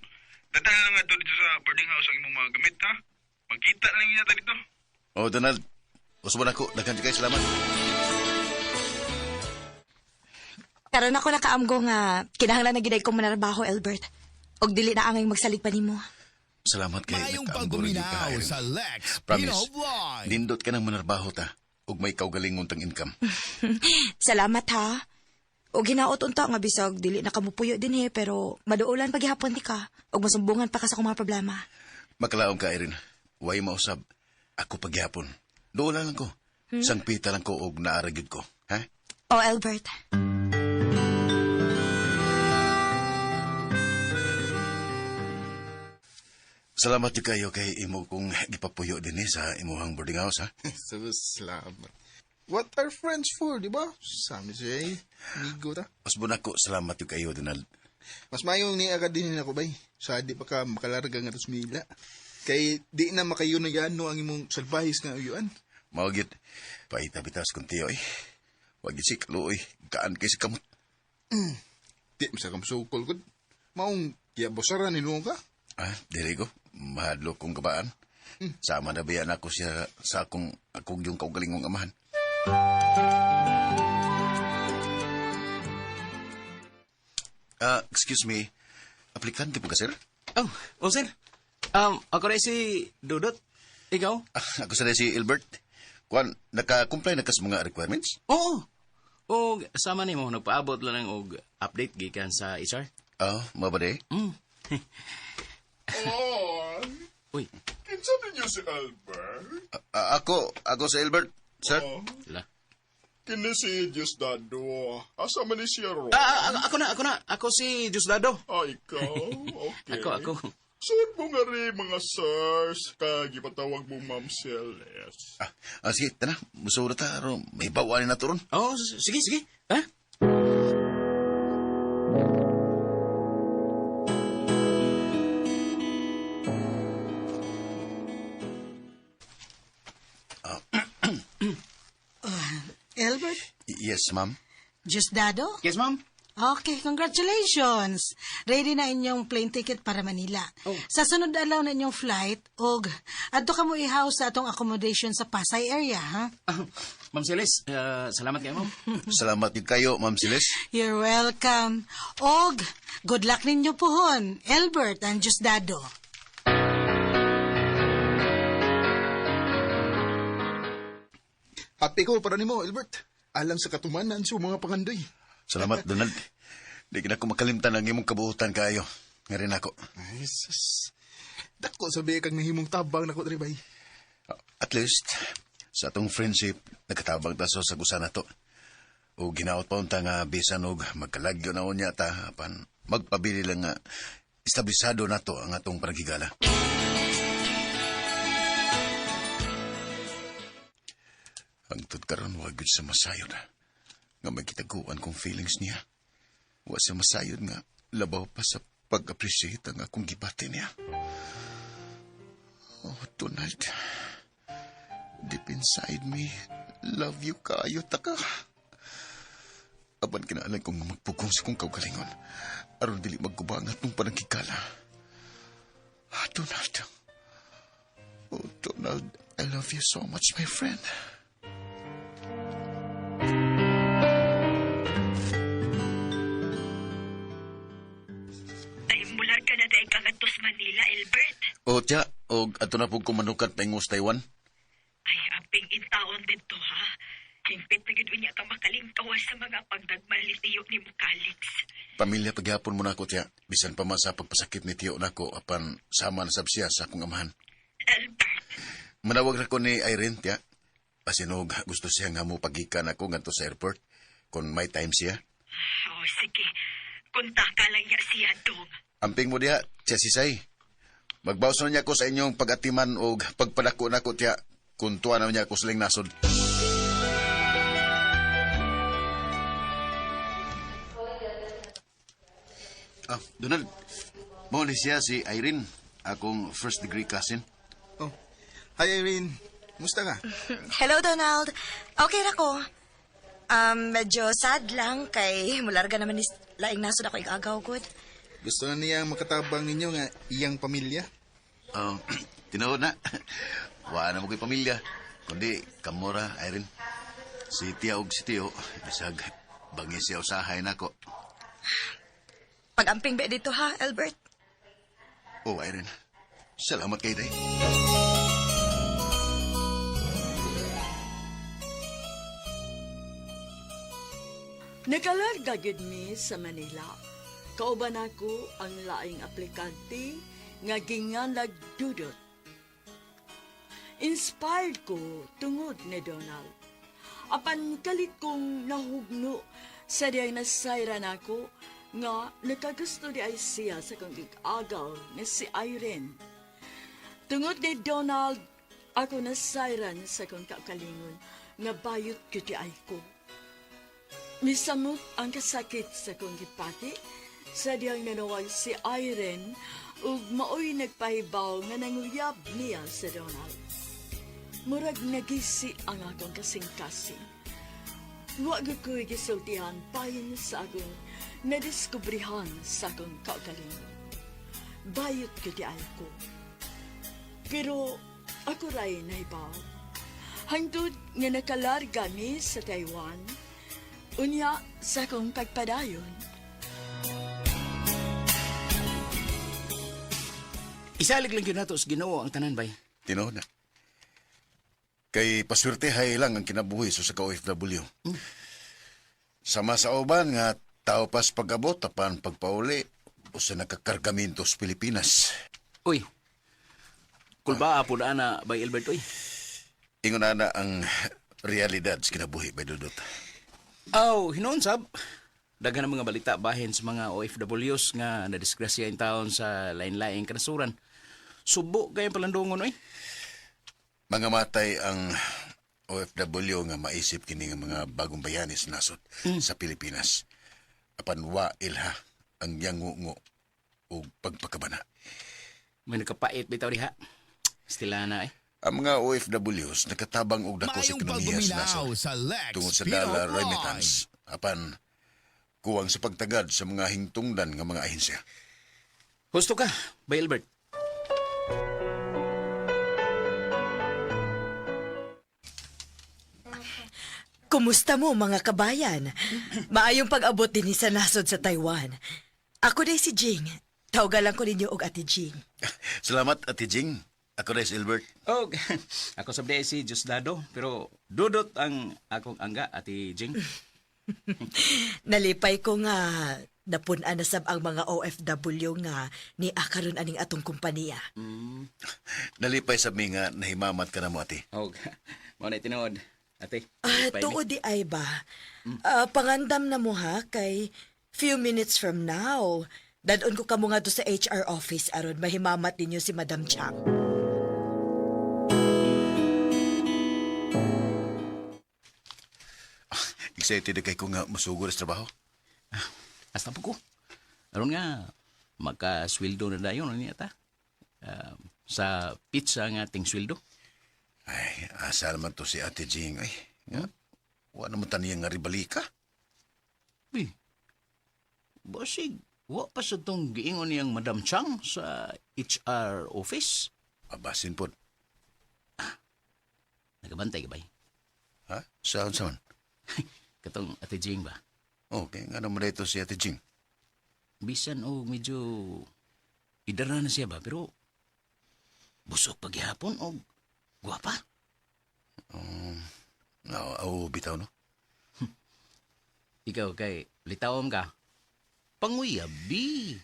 S9: Dadala lang nga dito sa boarding house ang imong mga gamit, ha? Magkita na lang yata dito.
S3: Oh, Donald. Usbon ako. Daghan kayo salamat.
S6: Karon ako nakaamgo nga kinahanglan na gid ko manarbaho, Albert. Og dili na angay magsalig pa nimo.
S3: Salamat kay
S1: Maayong
S3: nakaamgo rin yung
S1: pagguminaw
S3: ka, Irene.
S1: sa Lex
S3: Promise,
S1: Pino Vlog.
S3: nindot ka ng manarbaho ta ug may kaugalingon tang income.
S6: Salamat ha. Og hinaot unta nga bisag dili na kamupuyo din eh, pero maduolan paghihapon ni ka og masumbungan pa ka sa akong mga problema.
S3: Makalaom ka, Irene. Way mausab. Ako pagyapon. Doon lang ko. Sangpita lang ko og naaragyod ko. Ha?
S6: Oh, Albert.
S3: Salamat jud kayo kay imo kong gipapuyo dinhi sa imuhang boarding house, ha?
S4: So, salamat. What are friends for, di ba? Sabi siya eh. Migo ta.
S3: Usbon ako, salamat jud kayo, Donald.
S4: Mas mayong ni agad din ako bay. Sa di pa ka makalarga nga tos Mila. Kay di na makayo na yan no ang imong salbahis nga uyuan.
S3: Mao gyud. Paita bitas kung tiyo, eh. Wag gyud si kaluoy. Gaan kay si kamot.
S4: Di masa kam sukol gud. Maong giabosaran ni ka.
S3: Ah, dili ko. Mahadlok kong kabaan. Sama na bayan ako siya sa akong akong yung kaugalingong amahan. Ah, excuse me. Aplikante po ka, sir?
S10: Oh, oh sir. Ako rin si Dudot. Ikaw?
S3: Ah, ako sa si Ilbert. Kuan, naka-comply na ka sa mga requirements?
S10: Oo. Og sama nimo nagpaabot lang og update gikan sa HR.
S3: Ah, mabade.
S10: Mm.
S7: Oh,
S10: Uy,
S7: kinsa ninyo si Albert?
S3: Ah, ako si Ilbert, sir.
S7: Oh,
S10: la.
S7: kini si Diosdado. Asa man ni siya ro?
S10: Ah, ah, ako na, ako na. Ako si Diosdado.
S7: Ah, ikaw? Okay.
S10: Ako, ako.
S7: Suod mo nga rin, mga sirs, kay gipatawag mo Ma'am Celeste.
S3: Ah, sige, tana. Musura ta, aron may bawaan na to ron.
S10: Oh, sige, sige. Ha?
S8: Albert,
S3: Yes, ma'am.
S8: Diosdado?
S10: Yes, ma'am.
S8: Okay, congratulations! Ready na inyong plane ticket para Manila.
S10: Oh.
S8: Sa sunod adlaw na inyong flight, og adto ka mo i-house sa atong accommodation sa Pasay area, ha?
S10: Ah, ma'am Celis, salamat kayo, ma'am.
S3: Salamat din kayo, Ma'am Celeste.
S8: You're welcome. Og, good luck ninyo puhon, Albert and Diosdado.
S4: Happy ko para nimo, Albert. Alang sa katumanan sa mga pangandoy.
S3: Salamat, Donald. Di ka na ko makalimtan ang imong kabuutan kayo. Nga rin ako.
S4: Ay, sus. Dako sabi kang nahimong tabang nako diri bay.
S3: At least, sa atong friendship, nagkatabang ta sa gusa na to. O ginaot pa unta nga bisan og magkalagyo na unya ta apan magpabili lang nga establisado na to ang atong panagigala. Hangtod karon wa gyud sa masayod nga may kitaguan kong feelings niya. Wa sa masayod nga labaw pa sa pag-appreciate ang akong gibati niya. Oh, Donald. Deep inside me, love you kaayo taka. Apan kinaalan kong magpugong sa kong kaugalingon. Aron dili magguba ang atong panagkikala. Ah, Donald. Oh, Donald, I love you so much, my friend.
S5: Ay, mular ka na dahil kang atos Manila, Albert.
S3: O, tiya, og ato na pug kumanukat paingon sa Taiwan.
S5: Ay, aping intaon dito, ha? Hingpit na gid unya ka makalingkawas sa mga pagdagmal ni Tiyo ni Mukalix.
S3: Pamilya paghapon mo na ako, tiya. Bisan pa man sa pagpasakit ni tiyo nako apan sama na sab siya sa akong amahan.
S5: Albert,
S3: Manawag ra ko ni Irene, tiya. Pasinog, gusto siya nga mo pagikan ako ngadto sa airport. Kung may time siya.
S5: oh, sige. Konta ka lang niya siya, dong.
S3: Amping mo diha, Tia Sisay. Magbawas na niya ko sa inyong pag-atiman o pagpadako na ko, tiya, kung tuwa na niya ako siling nasod. Ah, Donald, mao ni siya si Irene, akong first degree cousin.
S4: Oh. Hi, Irene. Musta ka?
S6: Hello, Donald. Okay ra ko. Medyo sad lang kay mularga naman ni laing nasod ako igagaw gud.
S4: Gusto na niyang makatabang ninyo nga iyang pamilya?
S3: Oh, tinuod na. Wa na mo ko'y pamilya. Kundi, kamura, Irene. Si Tia og si Tio, bisag bangi siya usahay nako.
S6: Pag-amping ba dito ha, Albert?
S3: Oh, Irene. Salamat kay day.
S2: Nakalarga gyud mi sa Manila. Kauban ako ang laing aplikante nga ginganlag dudot. Inspired ko tungod ni Donald. Apan kalit kong nahugno sa diyang nasayran nako nga nakagusto di ay siya sa kong gig-agaw nga si Irene. Tungod ni Donald, ako nasayran sa kong kaugalingon nga bayot gyud di ay ko. Misamot ang kasakit sa kong gipati sa diyang nanawag si Irene ug maoy nagpahibaw nga nanguyab niya sa Donald. Murag nagisi ang akong kasing-kasing. Wa gyud ko'y gisultihan bahin sa akong nadiskubrihan sa akong kaugalingon. Bayot gyud di ay ko. Pero ako ray nahibaw. Hangtod nga nakalarga mi sa Taiwan, unya sa akong pagpadayon.
S10: Isalig lang yun nato sa Ginoo ang tanan bay.
S3: Tinuod na. Kay paswertehay lang ang kinabuhi so sa ka-OFW. Sama sa uban nga tao pas pag-abot apan pagpauli o sa nakakargaminto sa Pilipinas.
S10: Uy. Kulba po na ana bay Albert uy.
S3: Ingon na na ang realidad sa kinabuhi bay Dudut.
S10: Aw, hinuon sab. Daghan ang mga balita bahin sa mga OFWs nga nadisgrasya in taon sa lain-laing kanasuran. Subo kayong palandungon oy.
S3: Mga matay ang OFW nga maisip kini nga mga bagong bayani sa nasod sa Pilipinas. Apan wa ilha ang yangungo ug pagpakabana.
S10: May nagkapait bitaw diha. Stila na eh.
S3: Ang mga OFWs nakatabang og dako sa
S1: Maayong
S3: ekonomiya sa
S1: pagduminaw
S3: nasod
S1: sa Lex
S3: tungod sa
S1: Pino
S3: dollar
S1: Vlog.
S3: remittance apan kuwang sa pagtagad sa mga hingtungdan nga mga ahensya.
S10: Husto ka, bay Albert.
S5: Kumusta mo mga kabayan? Maayong pag-abot din sa nasod sa Taiwan. Ako day si Jing. Tawgalan ko ninyo og Ate Jing.
S3: Salamat Ate Jing. Ako rin si Albert.
S10: Oh, ako sab di si Diosdado, pero dudot ang akong angga ati Jing.
S5: Nalipay ko nga napun-an na sab ang mga OFW nga ni akaron aning atong kompanya.
S3: Nalipay sa mi nga nahimamat ka na mo ate.
S10: Oh, mao na tinuod. Ate.
S5: Ah,
S10: lipay mi.
S5: tuod di ay ba? Ah, pangandam na mo ha kay few minutes from now. Dadon ko kamo nga do sa HR office aron mahimamat ninyo si Madam Chang.
S3: Excited na kay ko nga musugod sa trabaho.
S10: Hasta po ko. Aron nga makasweldo na dayon ano niya ta. Ah, sa pizza nga ting sweldo.
S3: Ay, asa naman to si Ate Jing. Ay, nga. Wa naman taniya nga ribalika.
S10: Uy. Basig, wa pa sa tong giingon niyang Madam Chang sa HR office.
S3: Abasin pod.
S10: Nagabantay ka ba?
S3: Ha? Saan saan?
S10: Katong Ate Jing ba?
S3: Okay, nga naman dito si Ate Jing.
S10: Bisan o medyo idara na siya ba pero busog paghihapon o guwapa.
S3: Aw, aw, bitaw no?
S10: Ikaw kay litawom ka. Panguyabi.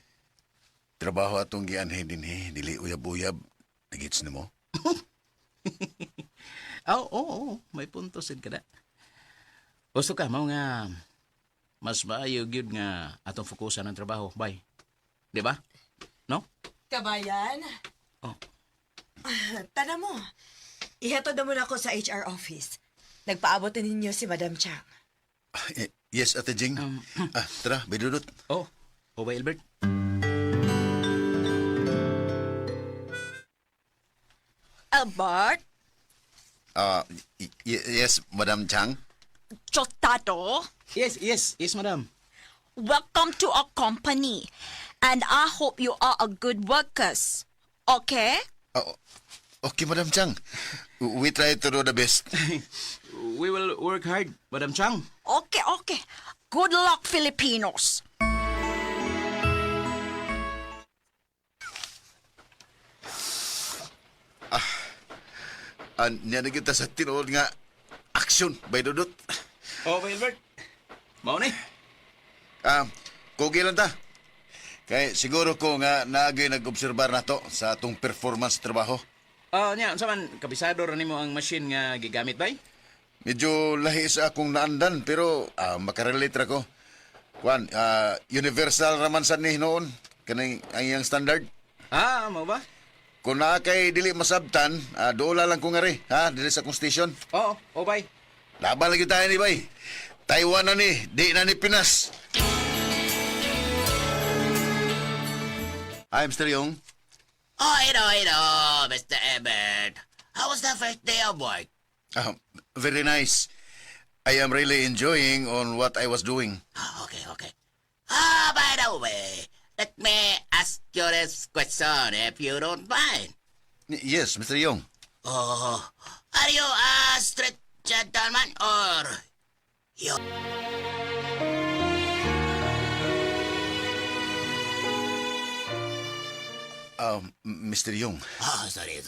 S3: Trabaho atong gianhin din he, dili uyab-uyab. Nagits na mo?
S10: Oo, oo, oo, may punto sad ka na. Gusto ka, mao nga mas maayo gyud nga atong fokusan ang trabaho, bay. Di ba? No?
S5: Kabayan?
S10: Oh.
S5: Tana mo. Ihatod na muna ako sa HR office. Nagpaabot na ninyo si Madam Chang.
S3: Eh, yes, Ate Jing. Tara, Bay Dudut.
S10: Oh, oh ba, Albert?
S2: Albert,
S3: Yes, Madam Chang.
S2: Chotado,
S10: Yes, madam.
S2: welcome to our company. And I hope you are a good workers. Okay?
S3: Oh, okay, Madam Chang. We try to do the best.
S10: We will work hard, Madam Chang.
S2: Okay. Good luck, Filipinos.
S3: Niya na kita sa tinuod nga action, Bay Dudut.
S10: Oh, ba, Albert? Mao ni.
S3: Kugi lang ta. Kay siguro ko nga naagay nag-obserbar na to sa atong performance sa trabaho.
S10: Ah, nya, unsa man kabisado ra nimo ang machine nga gigamit bay?
S3: Medyo lahi sa akong naandan pero makarelate ra ko. Kwan, universal raman sad ni noon kaning ang iyang standard.
S10: Ah, mao ba?
S3: Kung naa kay dili masabtan, dola lang ko nga ri, ha, dili sa akong station.
S10: Oo, oh, bay.
S3: Laban lagi tayo ni bay. Taiwan na ni, di na ni Pinas. Hi, Mr. Yong.
S11: Oh, hello, Mr. Ebert. How was the first day of work?
S3: Very nice. I am really enjoying on what I was doing.
S11: Oh, okay. Ah, by the way, let me ask you this question if you don't mind.
S3: Yes, Mr. Yong.
S11: Oh, are you a street gentleman or you?
S3: Mr. Yong.
S11: Oh, sorry.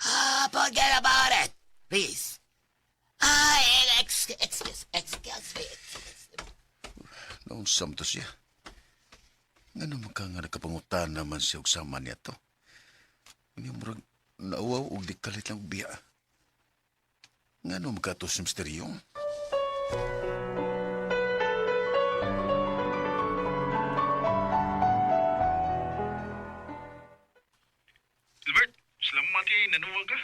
S11: Ah, forget about it. Please. Ah, excuse me.
S3: Noon samto siya. Ngano man ka nga nakapangutan naman siya og sama niya to. Unya murag nauwaw og di kalit lang og biya. Ngano man ka to si Mr. Yong?
S9: Albert, salamat kay nanuwag ka.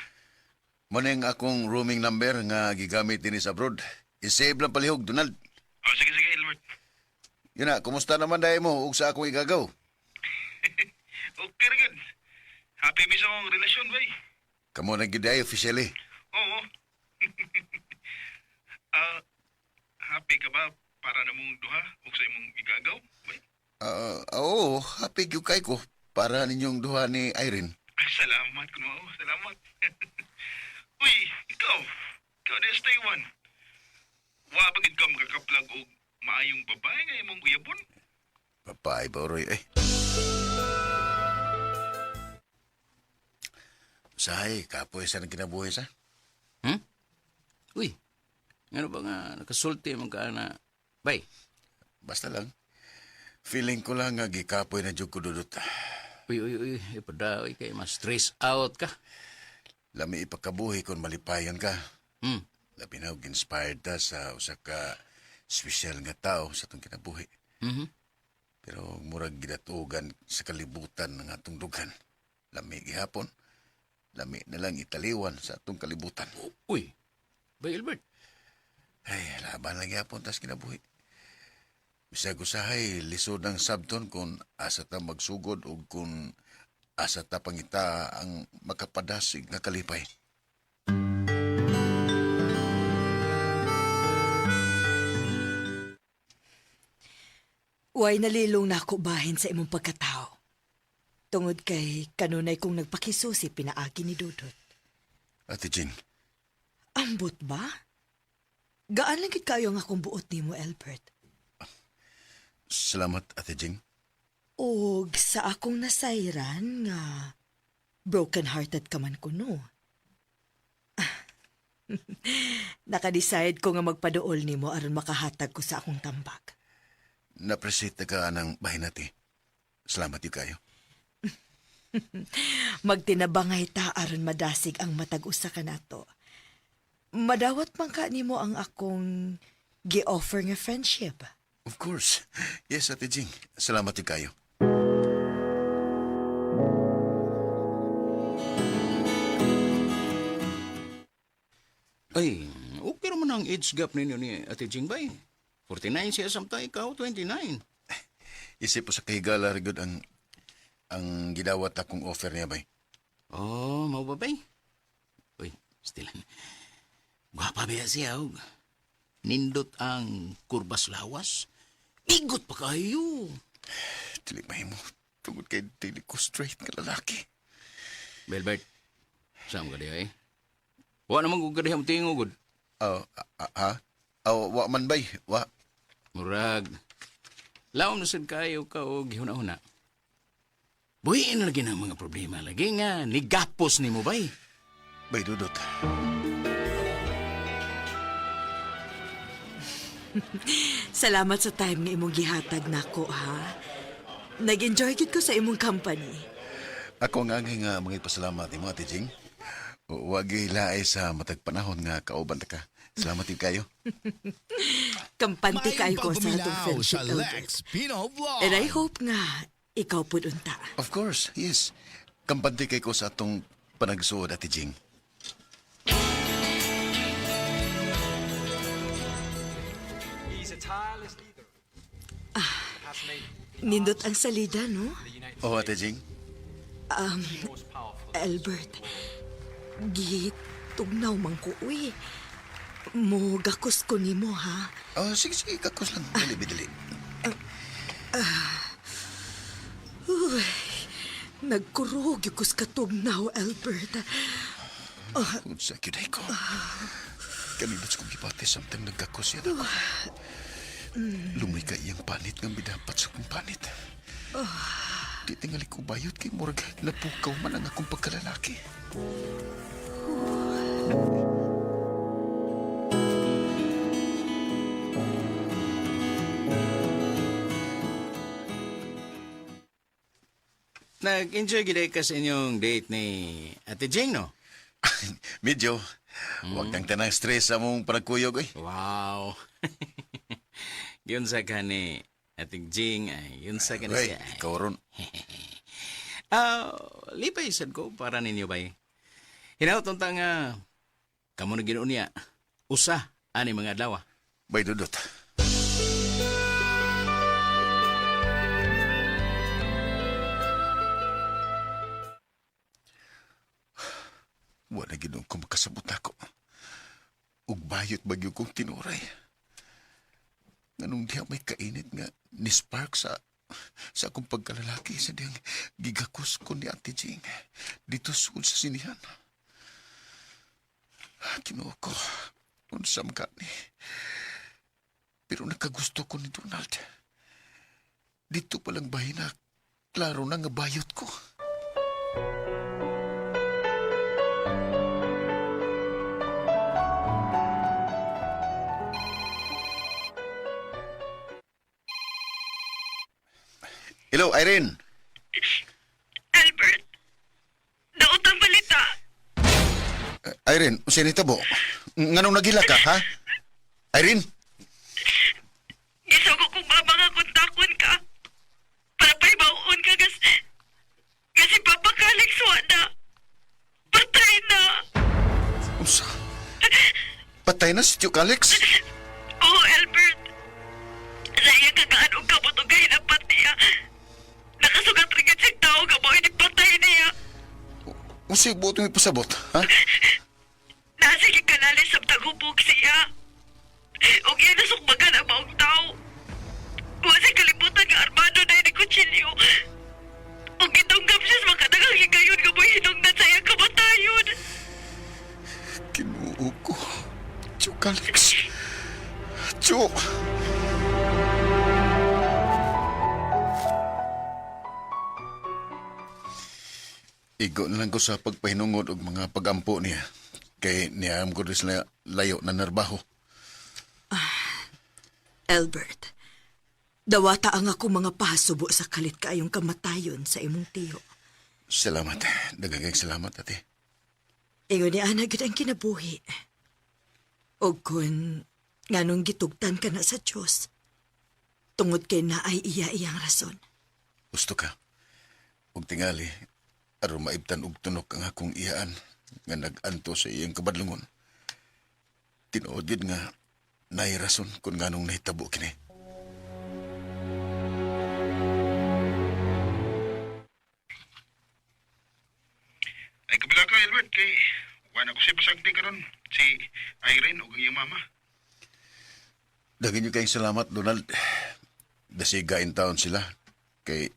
S3: Mo na yung akong roaming number nga gigamit dinhi sa abroad. I-save lang palihog, Donald.
S9: Oh, sige, Albert.
S3: Yun na, kumusta naman dahil mo ug sa akong igagaw?
S9: Okay ra gud. Happy mi sa akong relasyon, bay.
S3: Kamo na gid ay officially.
S9: Oo. Happy ka ba para namong duha ug sa imong igagaw? Bay?
S3: Oo, happy gyud kay ko para ninyong duha ni Irene.
S9: Ay, salamat kun mao, salamat. Uy, ikaw. Ikaw di sa Taiwan. Wa ba gid ka makakaplag og maayong babae nga imong uyabon?
S3: Babae ba, Roy? Eh. Usahay, kapoy sa kinabuhi sa.
S10: Uy, ngano ba nga nakasulti man ka na? Bay,
S3: Basta lang. Feeling ko lang nga gikapoy na jud ko dudot.
S10: uy, pada, uy, kay ma-stress out ka.
S3: Lami ipakabuhi kung malipayon ka. Labi na og inspired ta sa usa ka espesyal nga tao sa atong kinabuhi. Pero murag gidatugan sa kalibutan ng atong dughan. Lami gihapon. Lami na lang italiwan sa atong kalibutan.
S10: Uy, bay Albert.
S3: Ay, laban lang gihapon tas kinabuhi. Bisag usahay, lisod ang sabton kung asa ta magsugod o kung asa ta pangita ang makapadasig nga kalipay.
S5: Way nalilong na ako bahin sa imong pagkatao. Tungod kay kanunay kong nagpakisusi pinaagi ni Dudut.
S3: Ate Jing,
S5: Ambot ba? Gaan lang gid kayo ang akong buot nimo, Albert.
S3: salamat Ate Jing.
S5: Og sa akong nasayran nga broken-hearted ka man kuno. Naka-decide ko nga magpaduol nimo aron makahatag ko sa akong tambak.
S3: Na-appreciate na ka ng bahin nati. Salamat yun kayo.
S5: Magtinabangay ta aron madasig ang matag usa kanato. Madawat man ka nimo ang akong gi-offer nga friendship.
S3: Of course. Yes, Ate Jing. Salamat yun kayo.
S10: Ay, okay naman ang age gap ninyo ni Ate Jing bay. 49 siya samtang ikaw, 29.
S3: Isip po sa kahigala rigod ang gidawat akong offer niya bay.
S10: Oh, mau ba bay? Uy, stilan. Gwapa ba siya, og. Nindot ang kurbas lawas. Bigot pa kayo.
S3: Dili mahimo tungod kay dili ko straight nga lalaki.
S10: Belbert, saan ka diha eh? Wa naman kung kadiha mo tingog.
S3: Oh, ha? Oh, wa man bay, wa.
S10: Murag. Laom na sad kayo ka og gihuna-huna. Buhiin na lagi ng mga problema lagi nga nigapos nimo bay.
S3: Bay dudot.
S5: Salamat sa time nga imong gihatag nako ha. Nag-enjoy gid ko sa imong company.
S3: Ako nga angay nga mga pasalamat nimo Ate Jing. Wa gilaay sa matag panahon nga kauban ta ka. Salamat din kayo.
S5: Kampante
S1: Maayong
S5: kaayo ko sa atong
S1: pagbumilaw
S5: friendship,
S1: sa
S5: Albert.
S1: Lex Pino Vlog.
S5: And I hope nga ikaw pud unta.
S3: Of course, yes. Kampante kay ko sa atong panagsuod, Ate Jing.
S5: Nindot ang salida, no?
S3: Oh, Ate Jing.
S5: Albert, gitugnaw man ko, uy. Mo gakos ko nimo, ha?
S3: Oh, sige, sige. Kakos lang. Dali, bidali.
S5: Uy, nagkurog yung kus katugnaw, Albert.
S3: Unsa gyud ay ko. Kanindot sa kong gibati samtang nagkakos yan ako. Lumoy ka iyang panit nga midapat sa kong panit. Di tingali ko bayot kay murag napukaw man ang akong pagkalalaki.
S10: Nag-enjoy gid ka sa inyong date ni Ate Jing, no?
S3: Medyo. Huwag kang tanang stress sa mong panagkuyog, eh.
S10: Wow. Yun sa ka ni Ate Jing, ay yun sa ka ni
S3: Wey,
S10: siya. ay.
S3: ikaw ron.
S10: Ah, lipay sad ko para ninyo bay. Hinaut unta nga kamo na ginuon niya. Usa ani mga adlaw.
S3: Bay dudot. Wala ginoon ko makasabot ako. Ug bayot bagyo kong tinuray. Nganong diha may kainit nga ni spark sa akong pagkalalaki sa diyang gigakos ko ni Ate Jing dito sugod sa sinihan. Ah, Ginoo ko, unsam ka ni. Pero nakagusto ko ni Donald. Dito palang bahay na, klaro na nga bayot ko. Hello, Irene.
S5: Albert, daot ang balita.
S3: Irene, unsay nitabo? Nganong nagila ka, ha? Irene?
S5: Gisugo kong mama nga kontakon ka. Para pahibaon ka gas... Kasi Papa Calix wa na. Patay na.
S3: Unsa? Patay na si Tio Calix?
S5: Oo, Albert. Sa iyang kagaan og kamot og kahinapat niya. Nakasugat rin siyang tao nga mao ini patay niya.
S3: Unsay buot mo ipasabot, ha?
S5: Nasa gikanali sa tagubog siya. Og iya nasukbagan ang maong tao. Wa siya kalibutan nga armado na ini kutsilyo. Og gitunggap siya sa makadagang higayon nga mo'y hinungdan sa iyang kamatayon.
S3: Kinuo ko. Tio Calix. Tio! Igo na lang ko sa pagpahinungod og mga pagampo niya. Kay niyaam ko rin sila layo na narbaho.
S5: Albert, dawata ang ako mga pasubo sa kalit kaayong kamatayon sa imong tiyo.
S3: Salamat. Dagagay salamat, ate.
S5: Ingon ni Ana gid ang kinabuhi. Og kun nganong gitugtan ka na sa Dios, tungod kay naay iya iyang rason.
S3: Gusto ka. Ug tingali, aron maibtan og tunok ang akong iyaan nga nag-anto sa iyang kabadlungon. Tinuod yun nga naay rason kung nganong nahitabo kini.
S9: Ay kabila ka, Albert, kay wala ko siya pasagdi karon si Irene o iyang mama.
S3: Dagin nyo kayong salamat, Donald. Dasiga in town sila. Kay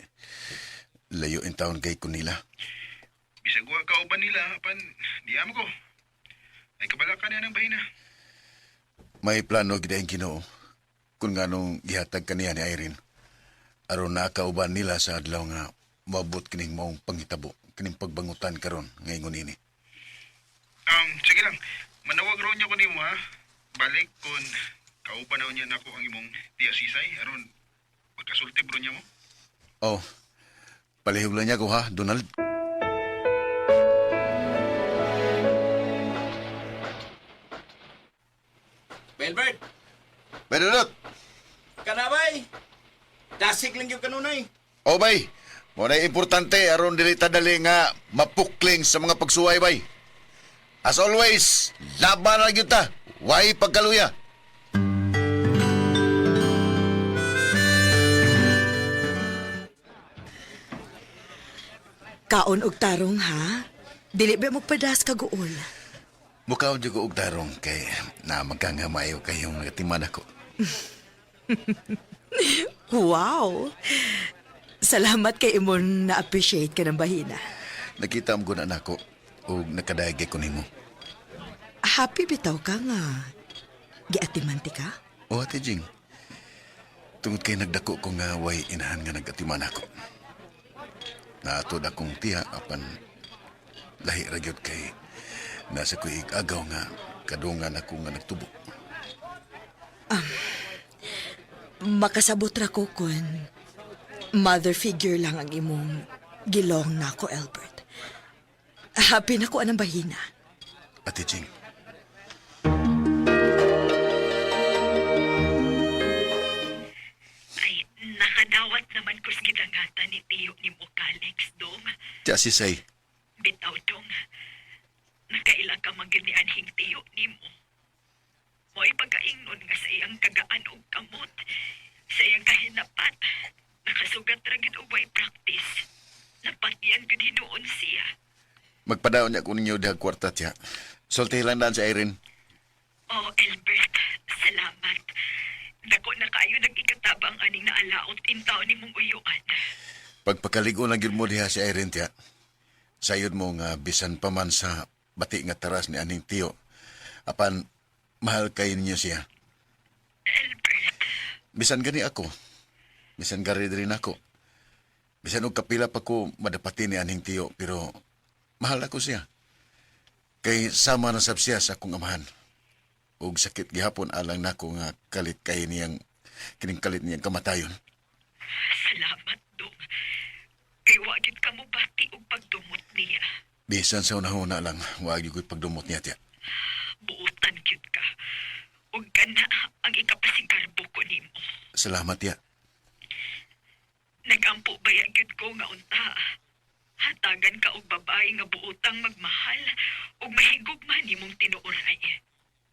S3: layo in town kay kunila.
S9: Bisag wa kauban nila apan diam ko. Ay kabala ka niya ng bahina.
S3: May plano gid ang Ginoo kung nganong gihatag kaniya ni Irene. Aron nakauban nila sa adlaw nga moabot kining maong panghitabo, kining pagbangutan karon ngayon ini.
S9: Sige lang. Manawag ro niya ko nimo ha. Balik kun kauban na niya nako ang imong tiya Sisay aron pagkasulti bro niya mo.
S3: Oh, palihog lang niya ko ha, Donald.
S10: Albert,
S3: Benedot!
S10: kanabay. Dasig lang yung kanunay.
S3: Oh, bay! Mo na importante aron dili ta dali nga mapukling sa mga pagsuway, bay. As always, laban na gyud ta. Way pagkaluya.
S5: Kaon og tarong ha. Dili ba magpadas kaguol?
S3: Mukhaon jud ko og tarong kay na magkangamayo kayong nagatiman ako.
S5: Wow! Salamat kay imon na-appreciate ka ng bahina.
S3: Nakita mo na nako og nakadayag ko nimo.
S5: Happy bitaw ka nga. Giatiman ti ka?
S3: O Ate Jing, tungod kay nagdako ko nga way inahan nga nagatiman ako. Naatod akong tiya apan lahi ra gyud kay nasa ko agaw nga kadungan ako nga nagtubo.
S5: Makasabot ra ko kun mother figure lang ang imong gilong nako, Albert. Happy na ko anang bahina.
S3: Ate Jing,
S5: Ay, nakadawat naman ko sa gidangatan ni Tiyo ni mo, Alex, dong.
S3: tiya si Say,
S5: Bitaw, dong. Nakaila ka man gyud ni anhing tiyo nimo. Mo'y pagkaingnon nga sa iyang kagaan og kamot, sa iyang kahinapat. Nakasugat ra gyud og way practice. Napatyan gyud hinuon siya.
S3: magpadaon niya ko ninyo diha kwarta tiya. Sulti lang daan sa Irene.
S5: Oh, Albert, salamat. Dako na kayo nag-ikatabang aning naalaot in taon nimong uyuan.
S3: Pagpakaligo lang gyud mo diha si Irene tiya. Sayod mo nga bisan pa man sa bati nga taras ni aning tiyo. Apan mahal kay ninyo siya.
S5: Albert,
S3: Bisan gani ako. Bisan gari diri nako. Bisan og kapila pa ko madapati ni aning tiyo pero mahal ako siya. Kay sama na sab siya sa akong amahan. Og sakit gihapon alang nako nga kalit kay niyang kining kalit niyang kamatayon.
S5: salamat dong. Kay wa gyud ka mo bati og pagdumot niya.
S3: Bisan sa unahuna lang wa gyud ko'y pagdumot niya tiya.
S5: Buotan gyud ka. Ug kana ang ikapasigarbo ko nimo.
S3: Salamat tiya.
S5: Nagampo baya gyud ko nga unta. Hatagan ka og babae nga buotang magmahal ug mahigugma nimong tinuoray.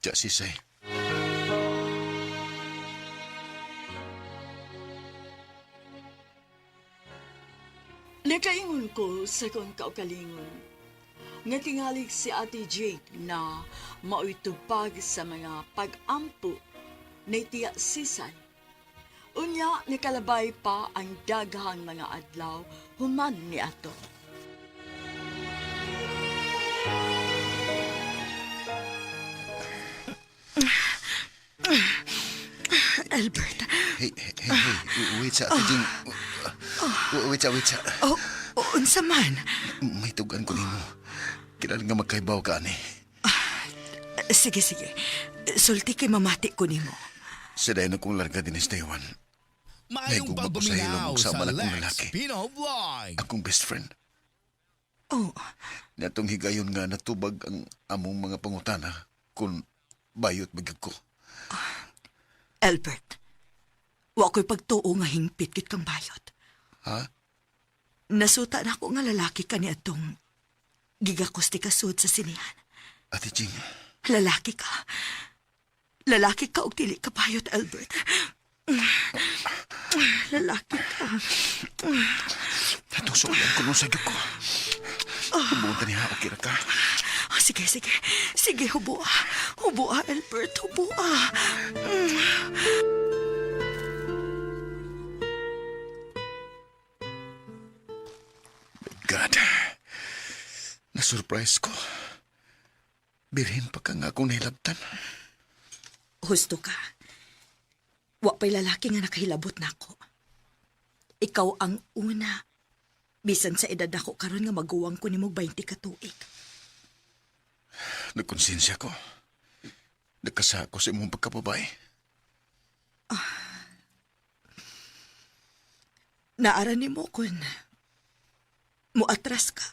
S3: Tiya sisay.
S2: Nakaingon ko sa kong kaugalingon. Nga tingali si Ate Jake na mao'y tupag sa mga pag-ampo ni Tiya Sisay. Unya, nakalabay pa ang daghang mga adlaw human ni ato.
S5: Albert,
S3: Hey, hey, hey, hey. Wait sa Ate Jing. Wait sa, wait sa.
S5: oh, unsa man?
S3: May tugan ko nimo. Kilala nga magkaibaw ka ani.
S5: Sige, sige. Sulti kay mamati ko nimo.
S3: Sa dayon akong larga din sa Taiwan.
S1: Maayong
S3: Nahigugma ko sa hilom
S1: pagpaminaw
S3: ug
S1: sa
S3: sama na akong
S1: Lex
S3: lalaki.
S1: Pino Vlog.
S3: Akong best friend.
S5: Oh,
S3: Natong higayon nga natubag ang among mga pangutana kung bayot magyud ko.
S5: Albert. Wa ko'y pagtuo nga hingpit gid kang bayot.
S3: Ha?
S5: Nasuta na ako nga lalaki ka ni atong gigakos ti kasud sa sinihan.
S3: Ate Jing,
S5: Lalaki ka. Lalaki ka og dili ka bayot, Albert. Lalaki ka.
S3: Atong sulian ko nung sagyog ko. Hubuon ta niya, okay ra ka.
S5: Ah, sige, sige. Sige, hubua. Hubua, Albert. Hubua.
S3: God. Na-surprise ko. Birhin pa ka nga akong nahilabtan.
S5: Husto ka. Wa pa'y lalaki nga nakahilabot nako. Ikaw ang una. Bisan sa edad ako karon nga maguwang ko nimo 20 ka tuig.
S3: Nagkonsensya ko. Nagkasako sa imong pagkababae.
S5: Naara nimo kun muatras ka.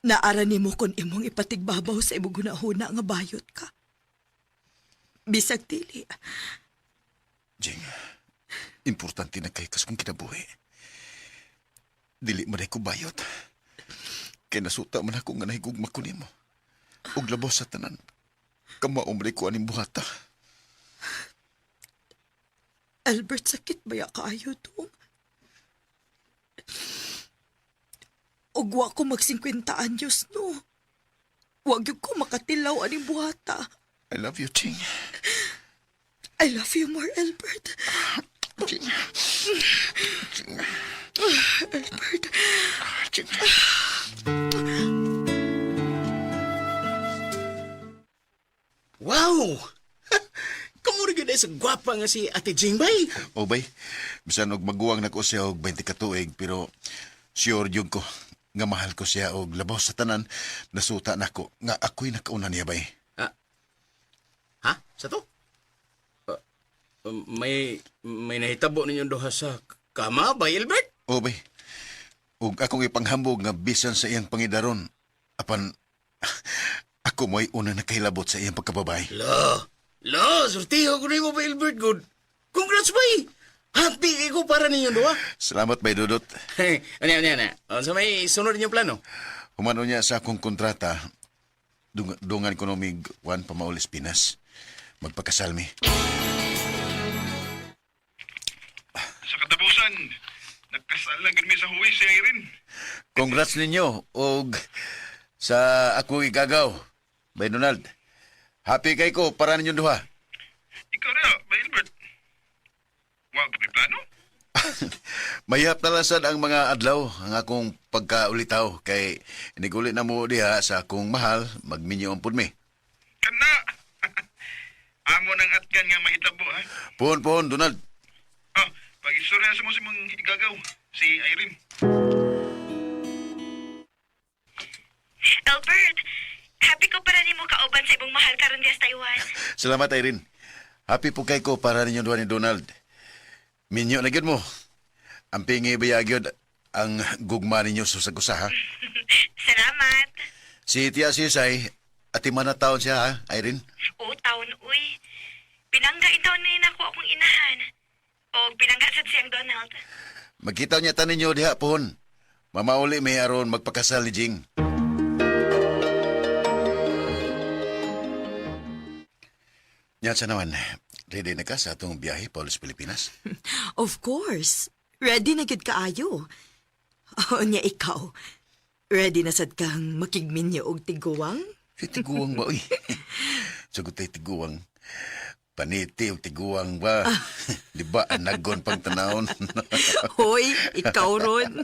S5: Naara nimo kun imong ipatigbabaw sa imong hunahuna nga bayot ka. Bisag dili.
S3: Jing, importante na kay kas kong kinabuhi. Dili man ko bayot. Kay nasuta man ako nga nahigugma ko nimo. Ug labos sa tanan. Kamao man ko aning buhata.
S5: Albert, sakit ba ya kaayo dong? Ug wa ko mag 50 anyos, no? Wag gyud ko makatilaw aning buhata.
S3: I love you, Ching.
S5: I love you more, Albert.
S3: Ching. Ching.
S5: Albert.
S3: Ching.
S10: Wow! Kamu rin yun sa gwapa nga si Ate Jing, bay.
S3: O bay, bisan og maguwang nako siya og 20 ka tuig pero sure jud ko nga mahal ko siya og labaw sa tanan nasuta nako nga ako'y nakauna niya bay.
S10: Ah. Ha? Sa to? Ah, may nahitabo ninyong duha sa kama, bay, Albert?
S3: O bay, ug akong ipanghambog nga bisan sa iyang pangidaron apan ako mo'y una nakahilabot sa iyang pagkababay.
S10: Lo, lo, sortiho ko nimo ba, Albert? Good. Congrats, bay! Happy kay ko para ninyong duha.
S3: Salamat bay Dudut.
S10: Ano, ano, ano? Sa may sunod ninyong plano?
S3: Humano niya sa akong kontrata, dungan ko nomig Juan Pamaulis Pinas. Magpakasal mi.
S9: Sa katapusan, nakasal na gud mi sa huwis si Irene.
S3: Congrats ninyo og sa ako igagaw. Bay Donald. Happy kay ko para ninyong duha.
S9: Ikaw na, ba Albert? Wa ka may plano?
S3: Mayap na lang sad ang mga adlaw ang akong pagkaulitaw kay iniguli na mo diha sa akong mahal magminyo ang pud mi.
S9: Kana! Amo nang atgan nga mahitabo ha.
S3: Puhon puhon Donald.
S9: Oh, pag-istorya sa mo si mong igagaw, si Irene.
S6: Albert, happy ko para nimo kauban sa imong mahal karon diya sa Taiwan.
S3: Salamat Irene. Happy po kay ko para ninyong duha ni Donald. Minyo na gyud mo. Ang pingi baya gyud ang gugma ninyo sa usa ha.
S6: Salamat.
S3: Si Tia Sisay, ati man na taon siya ha, Irene.
S6: O taon uy. Pinangga intaon ni nako akong inahan. O pinangga sad siyang Donald.
S3: Magkita niya tanin ninyo diha pohon. Mamauli may aron magpakasal ni Jing. Yan sa naman, ready na ka sa atong biyahe pa ulit sa Pilipinas?
S5: Of course. Ready na gyud kaayo. Oh, niya ikaw. Ready na sad kang makigminyo og tiguang?
S3: Si tiguang ba, uy? Sagot tayo tiguang. Paniti o tiguang ba? Di ba, anagon pang tanawon?
S5: Hoy, ikaw ron.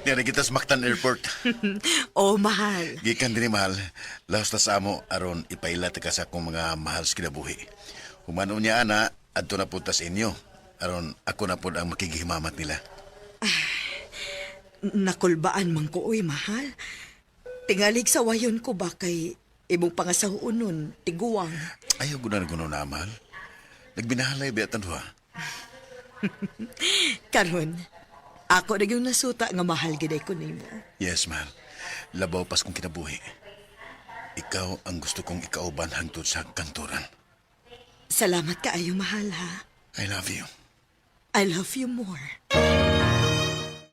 S3: Niya kita sa Mactan Airport.
S5: Oh, mahal.
S3: Gikan din mahal, laos ta sa amo aron ipaila ta ka sa akong mga mahal sa kinabuhi. Humano niya ana, adto na pud ta sa inyo. Aron ako na pud ang makigihimamat nila.
S5: Nakulbaan man ko, oy, mahal. Tingalig sa wayon ko ba kay imong pangasahuon nun, tiguang.
S3: Ayaw guna na guno na mahal. Nagbinahalay ba atan duha?
S5: Karon, ako na yung nasuta nga mahal giday ko nimo.
S3: Yes, mahal. Labaw pas kong kinabuhi. Ikaw ang gusto kong ikauban hangtod sa kanturan.
S5: Salamat kaayo, mahal ha.
S3: I love you.
S5: I love you more.